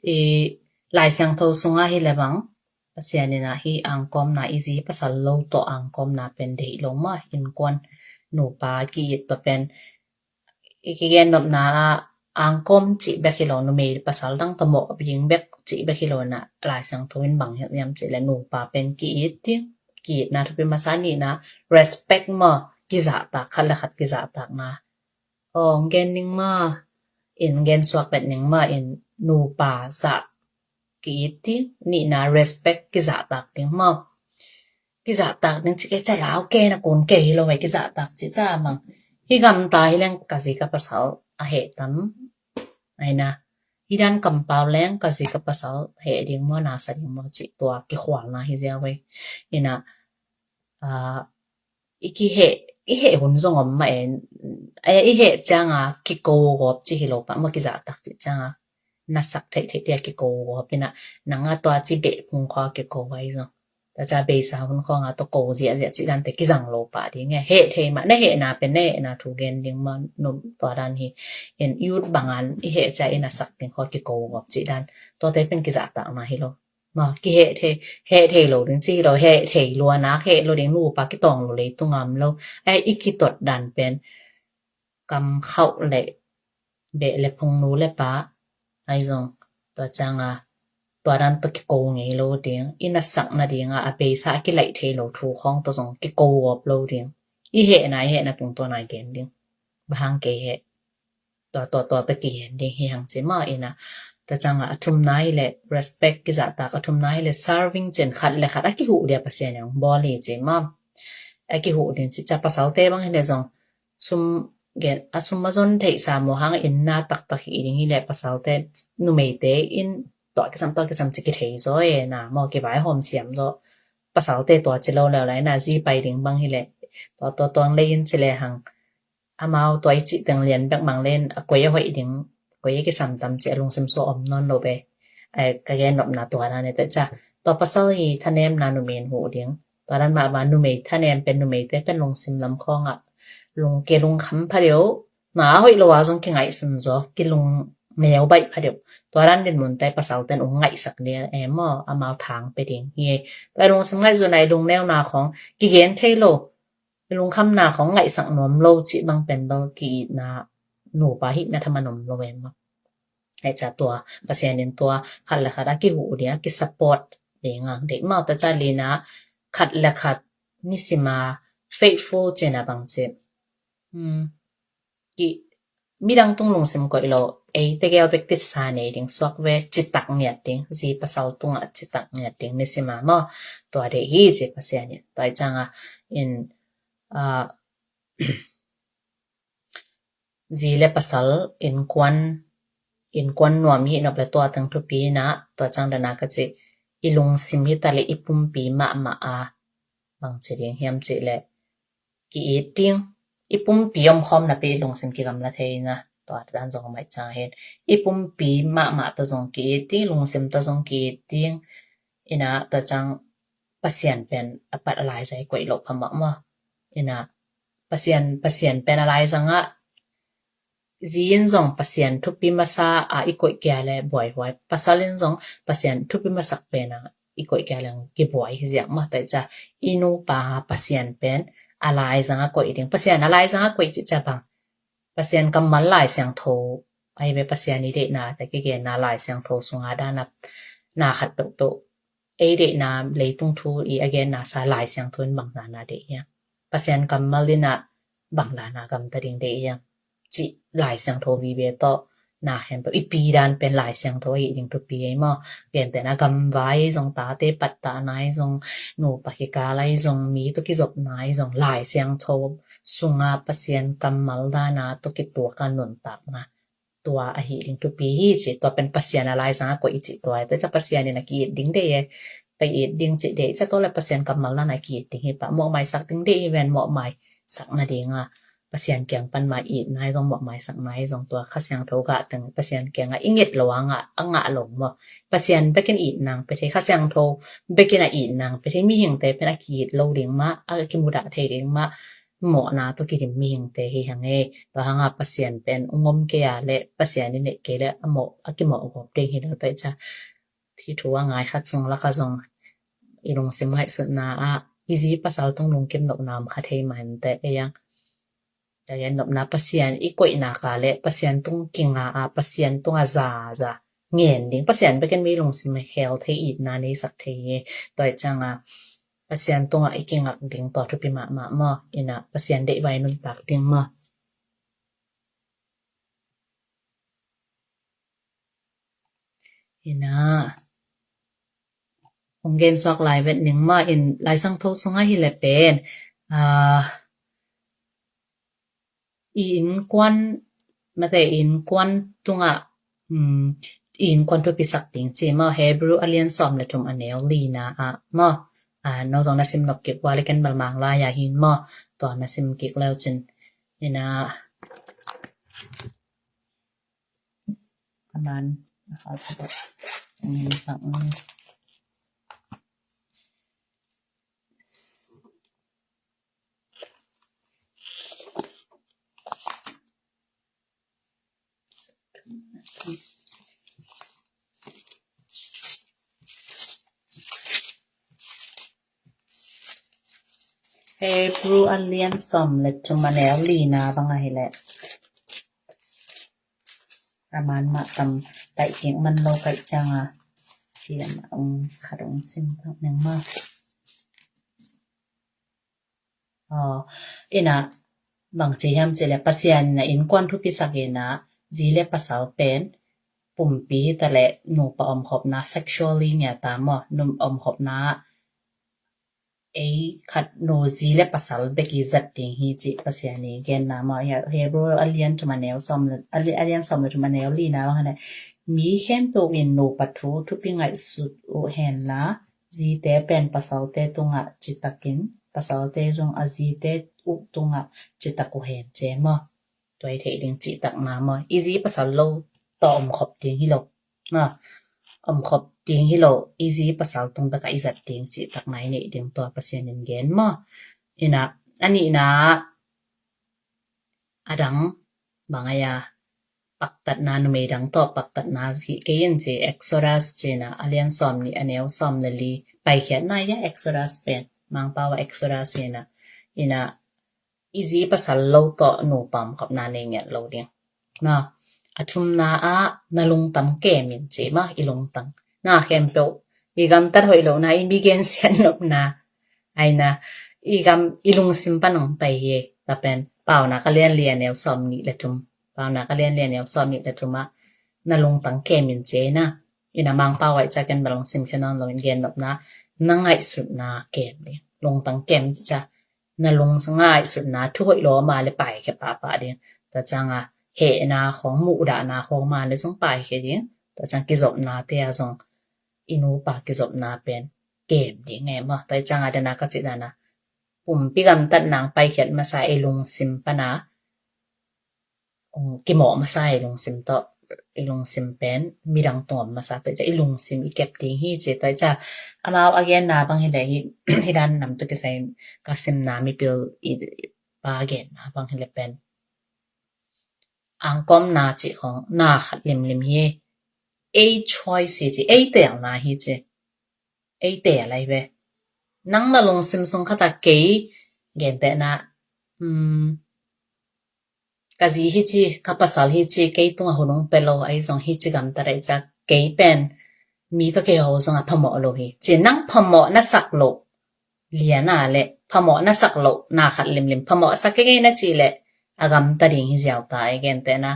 i Lai Siangtho sungah hi le bang, Pasian ina hi angkawmna i zi pasal lo tawh angkawmna pen deih lo maw, innkuan nupa ki-it tawh pen i kigen nopna ah angkawm cih bek hi lo, numei pasal dang tawh mawh ding bek cih bek hi lo ina, Lai Siangtho in bang hilh hiam cih le nupa pen ki-it ding, ki-itna thupi masa, nihna respect maw, kizahtak, khat le khat kizahtakna. Ong gen ning maw, in gen suak vet ning maw, in nupa zah ki-it ding, nihna respect kizahtak ding maw. Kizahtak ding ci kei cia lau kei na kun kei hi lo ve kizahtak ci cia mang. Hi gamta hi leng ka zi ka pasal a heh tam. Aina, hi dan kampau leng ka zi ka pasal heh ding maw, nasa ding maw ci tua kikhualna hi zia ve. Ina, a, i kiheh, i heh hun zong om mah e, i heh cianga kiko gawp ci hi lo pah maw, kizahtak ci cianga na sak theihtheih tia kiko gawp ina, nanga tua ci beh phung khua kiko ai zong. Tua cia beisa hun khawnga tua ko ziahziah cih dante kizang lo pah ding e. Heh thei mah, na hehna pen na hehna thu gen ding mah, num tua dan hi. In youth bangan i heh cia i na sak ding khaw kiko gawp cih dan. Tuate pen kizahtakna hi lo. Mah, kiheh thei, heh thei lo ding cih hi lo, heh thei lua nak, heh lo ding nupa kitawng lo leitung am lo. Ai, i kitot dan pen kam khauh le beh le phung nu le pa ai zong tua cianga tua dan tawh kiko ngei lo ding, i na sakna dinga a beisa a kilaih thei lo thu khawng tawh zong kiko gawp lo ding. I hehna, i hehna tungtawn a gen ding. Bang hang kei heh. Tua, tua, tua pe kigen ding hi hang ci maw ina. Tua cianga a thumna hi le respect kizahtak, a thumna hi le serving cin khat le khat a kihuh dia Pasian ong bawl hi ci maw. A kihuh ding ci cia pasalte bang hi le zong sum gen, a sum a zon theihsa maw hang in na taktak hi ding hi le pasalte numeite in tua kisam tua kisam ci kithei zaw e na maw kivaihawm siam zaw. Pasalte tua ci lo leu lai na zi pai ding bang hi le tua tua tuang lei in ci le hang amau tua i cih teng lian bek mang len a koi a hoih ding, koi a kisam tam ci a lungsim sua om nawn lo ve. Ai, ka gen nopna tua na ne tua cia. Tua pasal i thanemna numei in huh ding. Tua dan mah va numei thanem pen numeite pen lungsim lam khawngah lung ke lungkham pha deuh. Na hoih lo a zong kingaihsun zaw, kilung neu baih pha deuh. Tua dan din muntai pasalten ung ngaihsak dia e maw, amau thang pe ding hi. Tua lungsim ngaihsun ai lung neuna khawng kigen thei lo. Lungkhamna khawng ngaihsak nuam lo cih bang pen bel ki-itna nupa hihna thaman om lo em maw. Ai ca tua Pasian in tua khat le khat a kihuh ding a kisupport ding a deih maw ta ca lina khat le khat nisima faithful cina bang ci. Hmm. Ki midang tung lungsim koih lo, ei tegel bek titsa nei ding suak ve, citak ngiat ding, zi pasal tungah citak ngiat ding nisima maw. Tua deih hi ci Pasian in. Tua i canga in, ah, zi le pasal innkuan, innkuan nuam hi nop le tua teng thupi na, tua cang dana ka ci, i lungsim hi ta le i pumpi mahmah a, bang ci ding hiam ci le, ki-it ding, i pumpi omkhawm napi i lungsim kigamla thei na, tua dan zong mai cang hin, i pumpi mahmah ta zong ki-it ding, lungsim ta zong ki-it ding, ina tua cang Pasian pen a pat a laizang i koih loh phamah maw. Ina Pasian, Pasian pen a laizangah zi in zong Pasian thupi masa a i koih kia le buaihuai. Pasal in zong Pasian thupi masak pen a i koih kia le kibuai hi ziak maw. Tua i ca i nupa Pasian pen a laizangah koih ding. Pasian a laizangah koih cih ca bang. Pasian kammal Lai Siangtho ahi ve, Pasian i deihna te kigenna Lai Siangtho sunga dana na khat peuhpeuh ei deihna leitung thu i a genna sa Lai Siangtho in bang dana deih hiam? Pasian kammal ina bang dana gamta ding deih hiam? Cih Lai Siangtho vive tawh na khempeuh i pi dan pen Lai Siangtho ahi ding thupi ei maw. Gentehna gamvai zong, tate pattahna i zong, nupa kikal ahi zong, mi tawh kizopna i zong, Lai Siangtho sunga Pasian kammal dana tawh kituaka nuntakna tua ahi ding thupi hi ci. Tua pen Pasian a laizangah koih i ci tua. Tua ca Pasian ina ki-it ding deih e. Ka it ding ci deih ca tua le Pasian kammal dana ki-it ding hi pah. Mawhmaisak ding deih hi ven, mawhmaisak nadinga Pasian kiang pan mah itna i zong, mawhmaisakna i zong tua Kha Siangtho gah teng Pasian kiangah i nget lo a ngah, a ngah lo maw. Pasian bekin itna pia thei, Kha Siangtho bekin a itna pia thei mihingte pen a ki-it lo ding mah, a kimudah thei ding mah, mawhna tawh kidim mihingte hi hang e. Tua hanga Pasian pen ung om kei a le Pasian i neih kei le a mawh, a kimawh gawp ding hi lo tua i ca. Thi thu a ngai khat sung laka zong i lungsim ngaihsutna ah i zi pasal tung lungkim lohna om kha thei mah inteh ei ang. Tua gen nopna Pasian i koihna ka le Pasian tung kinga a, Pasian tunga zaza ngen ding. Pasian bekin mi lungsim hel thei itna neisak thei hi. Tua i canga Pasian tungah i kingak ding tua thupi mahmah maw. Ina Pasian deih vai nuntak ding maw. Ina hong gen suak lai vet ning maw. In Lai Siangtho sungah hi le pen, ah, i innkuan, mate i innkuan tungah, um, i innkuan thupisak ding ci maw. Hebrew a lian sawm le thum a neu lina ah maw. Ah, no zong na sim nop kik ua le ken Manglai ah hin maw. Tua na sim kik leu cin. Ina a man a hal sa dek. Ngin tak ni. Hebrew a lian sawm le thum a neu lina bang ahi le. A man mah tam taih kik man lo kaih cianga. Tiam ong khat ong sim tak neng maw. Aw, ina bang ci hiam ci le Pasian na innkuan thupisak ina zi le pasal pen pumpi hi ta le nupa omkhopna sexually ngia ta maw, nu omkhopna ei khat nu zi le pasal bek i zat ding hi ci Pasian i genna maw. Hebrew a lian thum a neu sawm le, a li-, a lian sawm le thum a neu lina bang hane. Mi khempeuh in nupa thu thupi ngaihsut uh henla, zite pen pasalte tungah citakin, pasalte zong a zite uh tungah citak uh hen ci maw. Tua i theih ding cihtakna maw. I zi pasal lo tawh omkhop ding hi lo. Maw, omkhop ding hi lo, i zi pasal tung bekah i zat ding cihtakna i neih ding tua Pasian in gen maw. Ina, a nihna a dang bang a ia paktatna numei dang tawh paktatna zih kei in ci Exodus cina a lian sawm nih a neu sawm le li paikhiatna ia Exodus pen Mangpau a Exodus ina, ina i zi pasal lo tawh nupa omkhopna nei ngiat lo ding. Na, a thumna ah na lungtang kem in ci maw, i lungtang. Na khempeuh i gamtat hoih lohna, i mi gensiat nopna. Aina, i gam, i lungsim pan hong pai hi. Tua pen Paunak a lian li a neu sawm nih le thum. Paunak a lian li a neu sawm nih le thum ah, na lungtang kem in ci hi na. Ina Mangpau ah i ca ken ba lungsim khe nawn lo in gen nopna, na ngaihsutna kem ding. Lungtang kem ci ca, na lung ngaihsutna thu hoih lo ma le paikhia pahpah ding. Tua ciang a hehna khawng, muhdahna khawng ma le zong paikhia ding. Tua ciang kizopnate ah zong i nupa kizopna pen kem ding e maw. Tua ciang a dena ka cih dana, pumpi gamtat nang paikhiat masa i lungsim pana, um, kimawh masa i lungsim tawh, i lungsim pen midang tungah masa tawh, i lungsim i kep ding hi ci. Tua ciang amau a genna bang hi le hi, hi dan nam tawh kisai ka simna mipil i pa genna bang hi le pen, angkawmna cih khawng na khat limlim hi. Ei choice hi ci, ei teelna hi ci. Ei teel ahi ve. Nang na lungsim sung khat ah kei, gentehna, um, ka zi hi ci, ka pasal hi ci, kei tungah hun hong pia lo, ahi zong hi ci gamtat ahi ciang kei pen mi tawh kei ho zong a phamawh lo hi ci, nang phamawh na sak loh lian a le, phamawh na sak loh na khat limlim phamawh sak kei ngei na cih leh a gamta ding hi ziau ta e. Gentehna,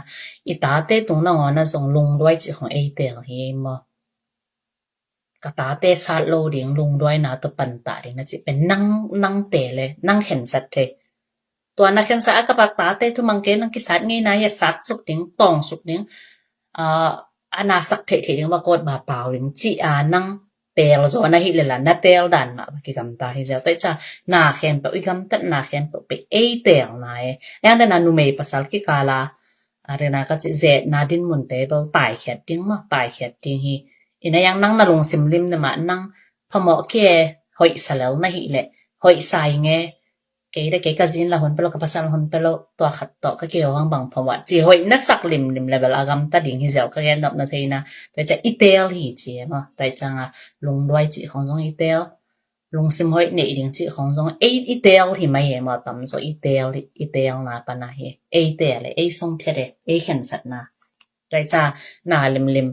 i tate tung nangawn ah zong lungduai cih khawng ei teel hi maw. Ka tate sat lo ding, lungduaina tawh pantah ding na cih pen nang, nang teel e, nang khensat thei. Tua na khensat a, ka pa tate thu mang kei, nang kisat ngei na hi a, sat suk ding, tawng suk ding, ah, a na sak theih theih ding va kawt ba pau ding cih a nang teel zaw na hi le la, na teel dan mah va kigamta hi ziau. Tua ciang na khempeuh, i gamtat na khempeuh pen ei teelna e. Ei ang dena numei pasal kikal a, a dena ka cih zetna dinmunte bel paikhiat ding maw, paikhiat ding hi. Ina ei ang nang na lungsim limlim ah nang phamawh kei, hoih sa lel na hi le, hoih sa ing e, kei le kei ka zin la hun pia lo, ka pasal hun pia lo, tua khat tawh ka kei hong bang phamawh ci hoih na sak limlim le bel a gamta ding hi ziau ka gen nopna theihna. Tua ciang i teel hi ci e maw. Tua ciang a lungduai cih khawng zong i teel, lungsim hoih neih ding cih khawng zong ei i teel hi mai e maw. Tamzaw i teel, i teelna pana hi. Ei teel e, ei sung phiat e, ei khensatna. Tua ciang na limlim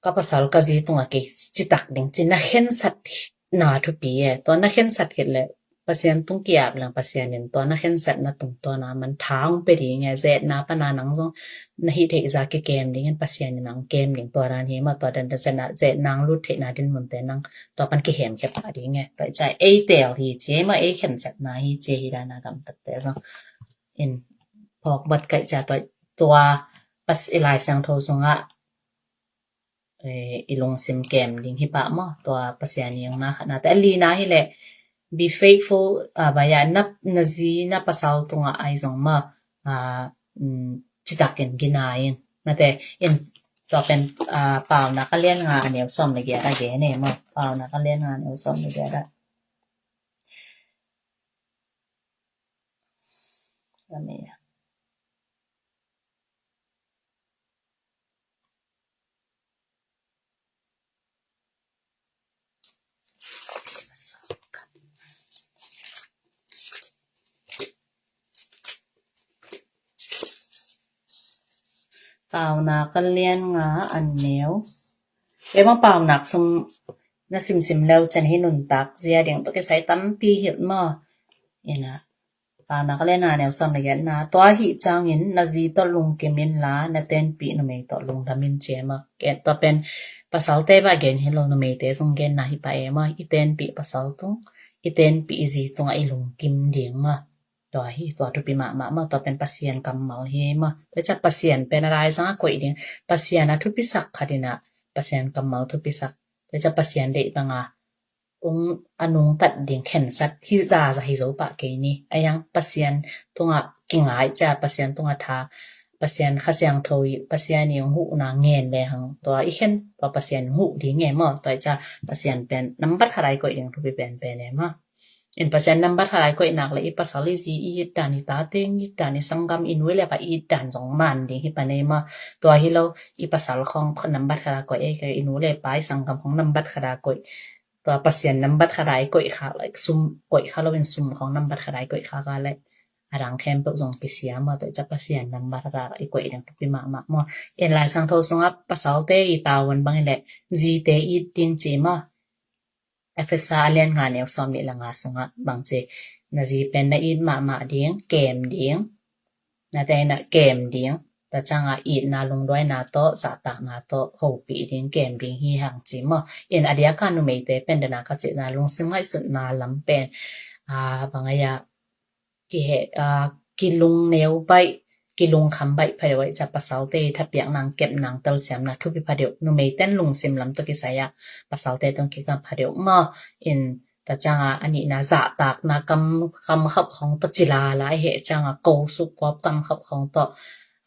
ka pasal ka zi tungah kei citak ding ci na khensatna thupi e. Tua na khensat khit le Pasian tung ki-ap leng Pasian in tua na khensatna tungtawn a man tha hong pia ding e. Zetna pana nang zong na hih theih zah kikem dingin Pasian in hong kem ding. Tua dan hi maw. Tua dan zetna, zetna hong lut theihna dinmunte nang tua pan kihemkhia pah ding e. Tua ciang ei teel hi ci e maw, ei khensatna hi ci e, hi dan a gamtatte zong. In phawk bat kaih ciang tua, tua pas i Lai Siangtho sungah, eh, i lungsim kem ding hi pah maw. Tua Pasian i hong na khatna te. A lina hi le, be faithful, ah, ba ya, na, na zi na pasal tungah ahi zong maw, ah, um, citakin gina in. Nate in, tua pen, ah, Paunak a lian nga a neu sawm le giat a gen e maw. Paunak a lian nga a neu sawm le giat a. Amen. Paunak a lian nga a neu. Ei bang Paunak sung na simsim leu ciang hih nuntak zia ding tawh kisai tampi hilh maw. Ina, Paunak a lian nga a neu sawm le giatna. Tua ahih ciangin na zi tawh lungkim inla, na tenpih numei tawh lungdam in ci e maw. Tua pen pasalte bah gen hi lo, numeite zong genna hi pah e maw. I tenpih pasal tung, i tenpih i zi tungah i lungkim ding maw. Tua hi, tua thupi mahmah maw. Tua pen Pasian kammal hi maw. Tua ciang Pasian pen a laizang a koih ding, Pasian a thupisak khat in ah, Pasian kammal thupisak. Tua ciang Pasian deih banga ung a nungtat ding khensat hi zaza hi zo pah kei ni. A yang Pasian tungah kingai cia, Pasian tungah tha, Pasian Kha Siangtho i, Pasian i hong huhna ngen le hang, tua i khen, tua Pasian hong huh ding e maw. Tua i cia Pasian pen nambat khat a i koih ding thupi penpen e maw. In Pasian nambat khat a i koih nak le i pasal i zi i it dan, i tate i it dan, i sanggam i nu i le pa i it dan zong man ding hi pan e maw. Tua hi lo, i pasal khong nambat khat a koih e, i nu le pa i sanggam khong nambat khat a koih. Tua Pasian nambat khat a i koih kha, like, sum koih kha lo in sum khong nambat khat a i koih kha ka le, a dang khempeuh zong kisia maw. Tua i cia Pasian nambat khat a i koih ding thupi mahmah maw. In Lai Siangtho sungah pasalte i tavuan bang i le, zite i it ding ci maw. Efesa a lian nga neu sawm nih le nga sungah bang ci, na zi pen na it mahmah ding, kem ding, na te na kem ding, tua ciangah itna lungduaina tawh zahtakna tawh hopih ding, kem ding hi hang ci maw. In a diaka numeite pen dena ka cihna lungsim ngaihsutna lam pen a bang a ia kihe a kilungneu baih, kilungkham baih phadeuh aih ca pasalte i thapiak nang kep nang telsiamna thupi phadeuh, numeiten lungsim lam tawh kisai ah pasalte tawh kikam phadeuh maw. In tua ciangah a nihna zahtakna kam, kam khauh khawng tawh cila lai heh ciangah ko suk kawp kam khauh khawng tawh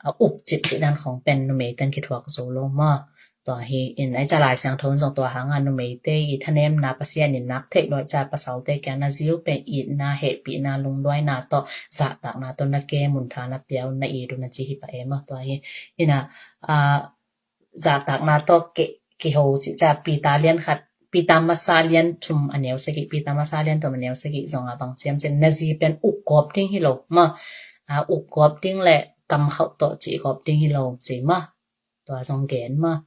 a ukcip cih dan khawng pen numeiten kithuak zo lo maw. Tua hi in aih ca Lai Siangtho in zong tua hanga numeite i thanemna Pasian in nak theih luai ca pasalte kia na ziu pen itna hehpihna lungduaina tawh zahtakna tawh na ke mun tha na piau na i du na ci hi pah e maw. Tua hi ina a zahtakna tawh ke kiho cih ca Peter lian khat, Peter masa lian thum a neu sagih, Peter masa lian thum a neu sagih zong a bang ciam cin na zi pen uk kawp ding hi lo maw. A uk kawp ding le kam khauh tawh cih kawp ding hi lo ci maw. Tua zong gen maw.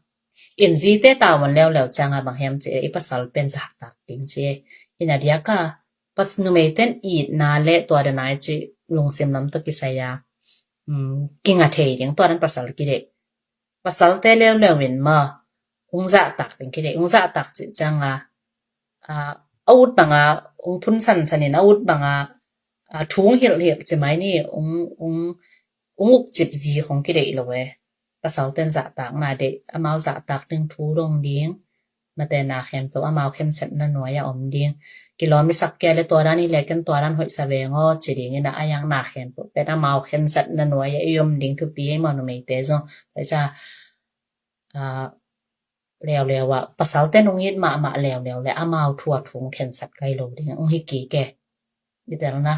In zite tavuan leuleu cianga bang hiam ci i pasal pen zahtak ding ci. In a diaka pas numeiten itna le tua danai ci lungsim lam tawh kisai a kinga thei ding tua dan pasal kideih. Pasalte leuleu in maw ung zahtak ding kideih, ung zahtak ci cianga a ut banga ung phun sansan in a ut banga thu ung hilhhilh ci mai ni ung ung ung ukcip zi khong kideih lo e. Pasalten zahtakna deih, amau zahtak ding thu dong ding, mate na khempeuh amau khensatna nuai a om ding. Kilawm i sak kia le tua dan i leken tua dan hoihsa veng aw ci ding ina a iang na khempeuh pen amau khensatna nuai a i om ding thupi ei maw numeite zong. Tua i ca leuleu ah pasalte nung it mahmah leuleu le amau thu a thu ung khensat kai lo ding ung hi kik e. I telna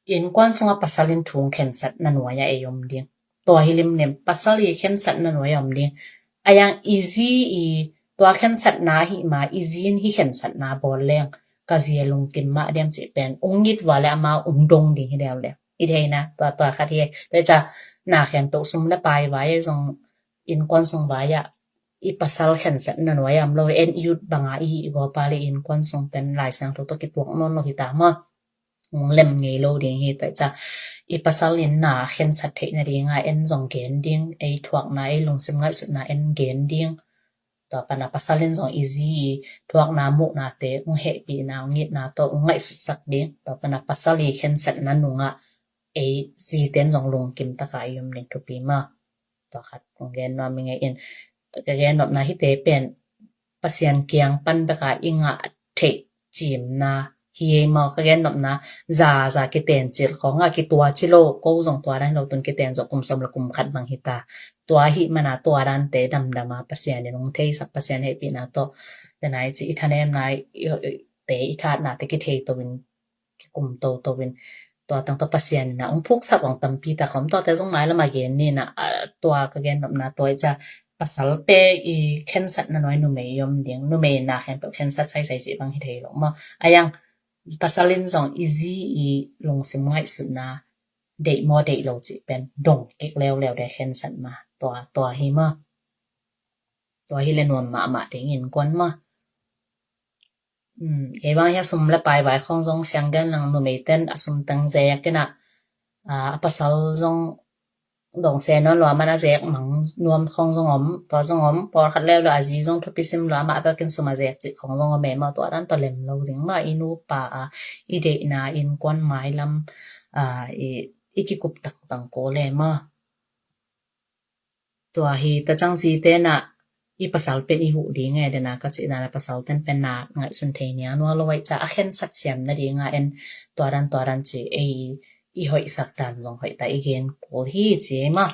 innkuan sunga pasal in thu ung khensatna nuai a ei om ding. Tua hi limlim pasal i khensatna nuai a om ding. A iang i zi i tua khensatna hi ma i zi in hi khensatna bawl leng ka zi a lungkim mah diam cih pen ung it vua le amau ung dong ding hi leuleu. I theina tua tua khat hi. Tua i ca na khempeuh sum le pai vai zong innkuan sung vai ah i pasal khensatna nuai a om lo, en i ut banga i hih gawpa le innkuan sung pen Lai Siangtho tawh kituak nawn lo hi ta maw. Ung lem ngei lo ding hi. Tua i ca i pasal in na khensat theih nadinga en zong gen ding, ei thuakna ei lungsim ngaihsutna en gen ding. Tua pana pasal in zong i zi i thuakna muhnate ung hehpihna ung itna tawh ung ngaihsutsak ding. Tua pana pasal i khensatna nungah ei ziten zong lungkim taka i um ding thupi maw. Tua khat kong gen nuam i ngei in ka gen nopna hite pen Pasian kiang pan beka i ngah theih cimna hi ei maw. Ka gen nopna za za kiten cil khong a kitua ci lo ko zong tua dan lo tun kiten zong kum sawm le kum khat bang hi ta. Tua hi mana tua dante damdama Pasian in ung theisak Pasian hehpihna tawh te nai ci i thanemna te i thatna te kithei to in kikum toto in tua tang tawh Pasian ina ung phuksak ong tampi ta khom tua te zong mai lama gen ni na tua ka gen nopna tua i ca pasal pe i khensatna nuai numei i om ding, numei na khempeuh khensat saisai cih bang hi thei lo maw. A iang pasal in zong i zi i lungsim ngaihsutna deih maw deih lo cih pen dong kik leuleu de khensat ma tua tua hi maw. Tua hi le nuam mahmah ding innkuan maw. Kei bang hi a sum le pai vai khong zong siang gen lang numeiten a sum teng zek ina a pasal zong dong se nawn lua man a zek mang nuam khong zong om, tua zong om, pawlkhat leu lua a zi zong thupi sim lua mah a bekin sum a zek cih khong zong om e maw. Tua dan tua lem lo ding maw, i nupa a i deihna innkuan mailam a i kikup tangtang ko le maw. Tua hi ta cang zite na i pasal pen i huh ding e dena ka cih dana pasal ten pen na ngaihsun thei nia nua lo ai ca a khensat siam nadinga en tua dan tua dan ci ei i hoihsak dan zong hoih ta i gen kul hi ci ei maw.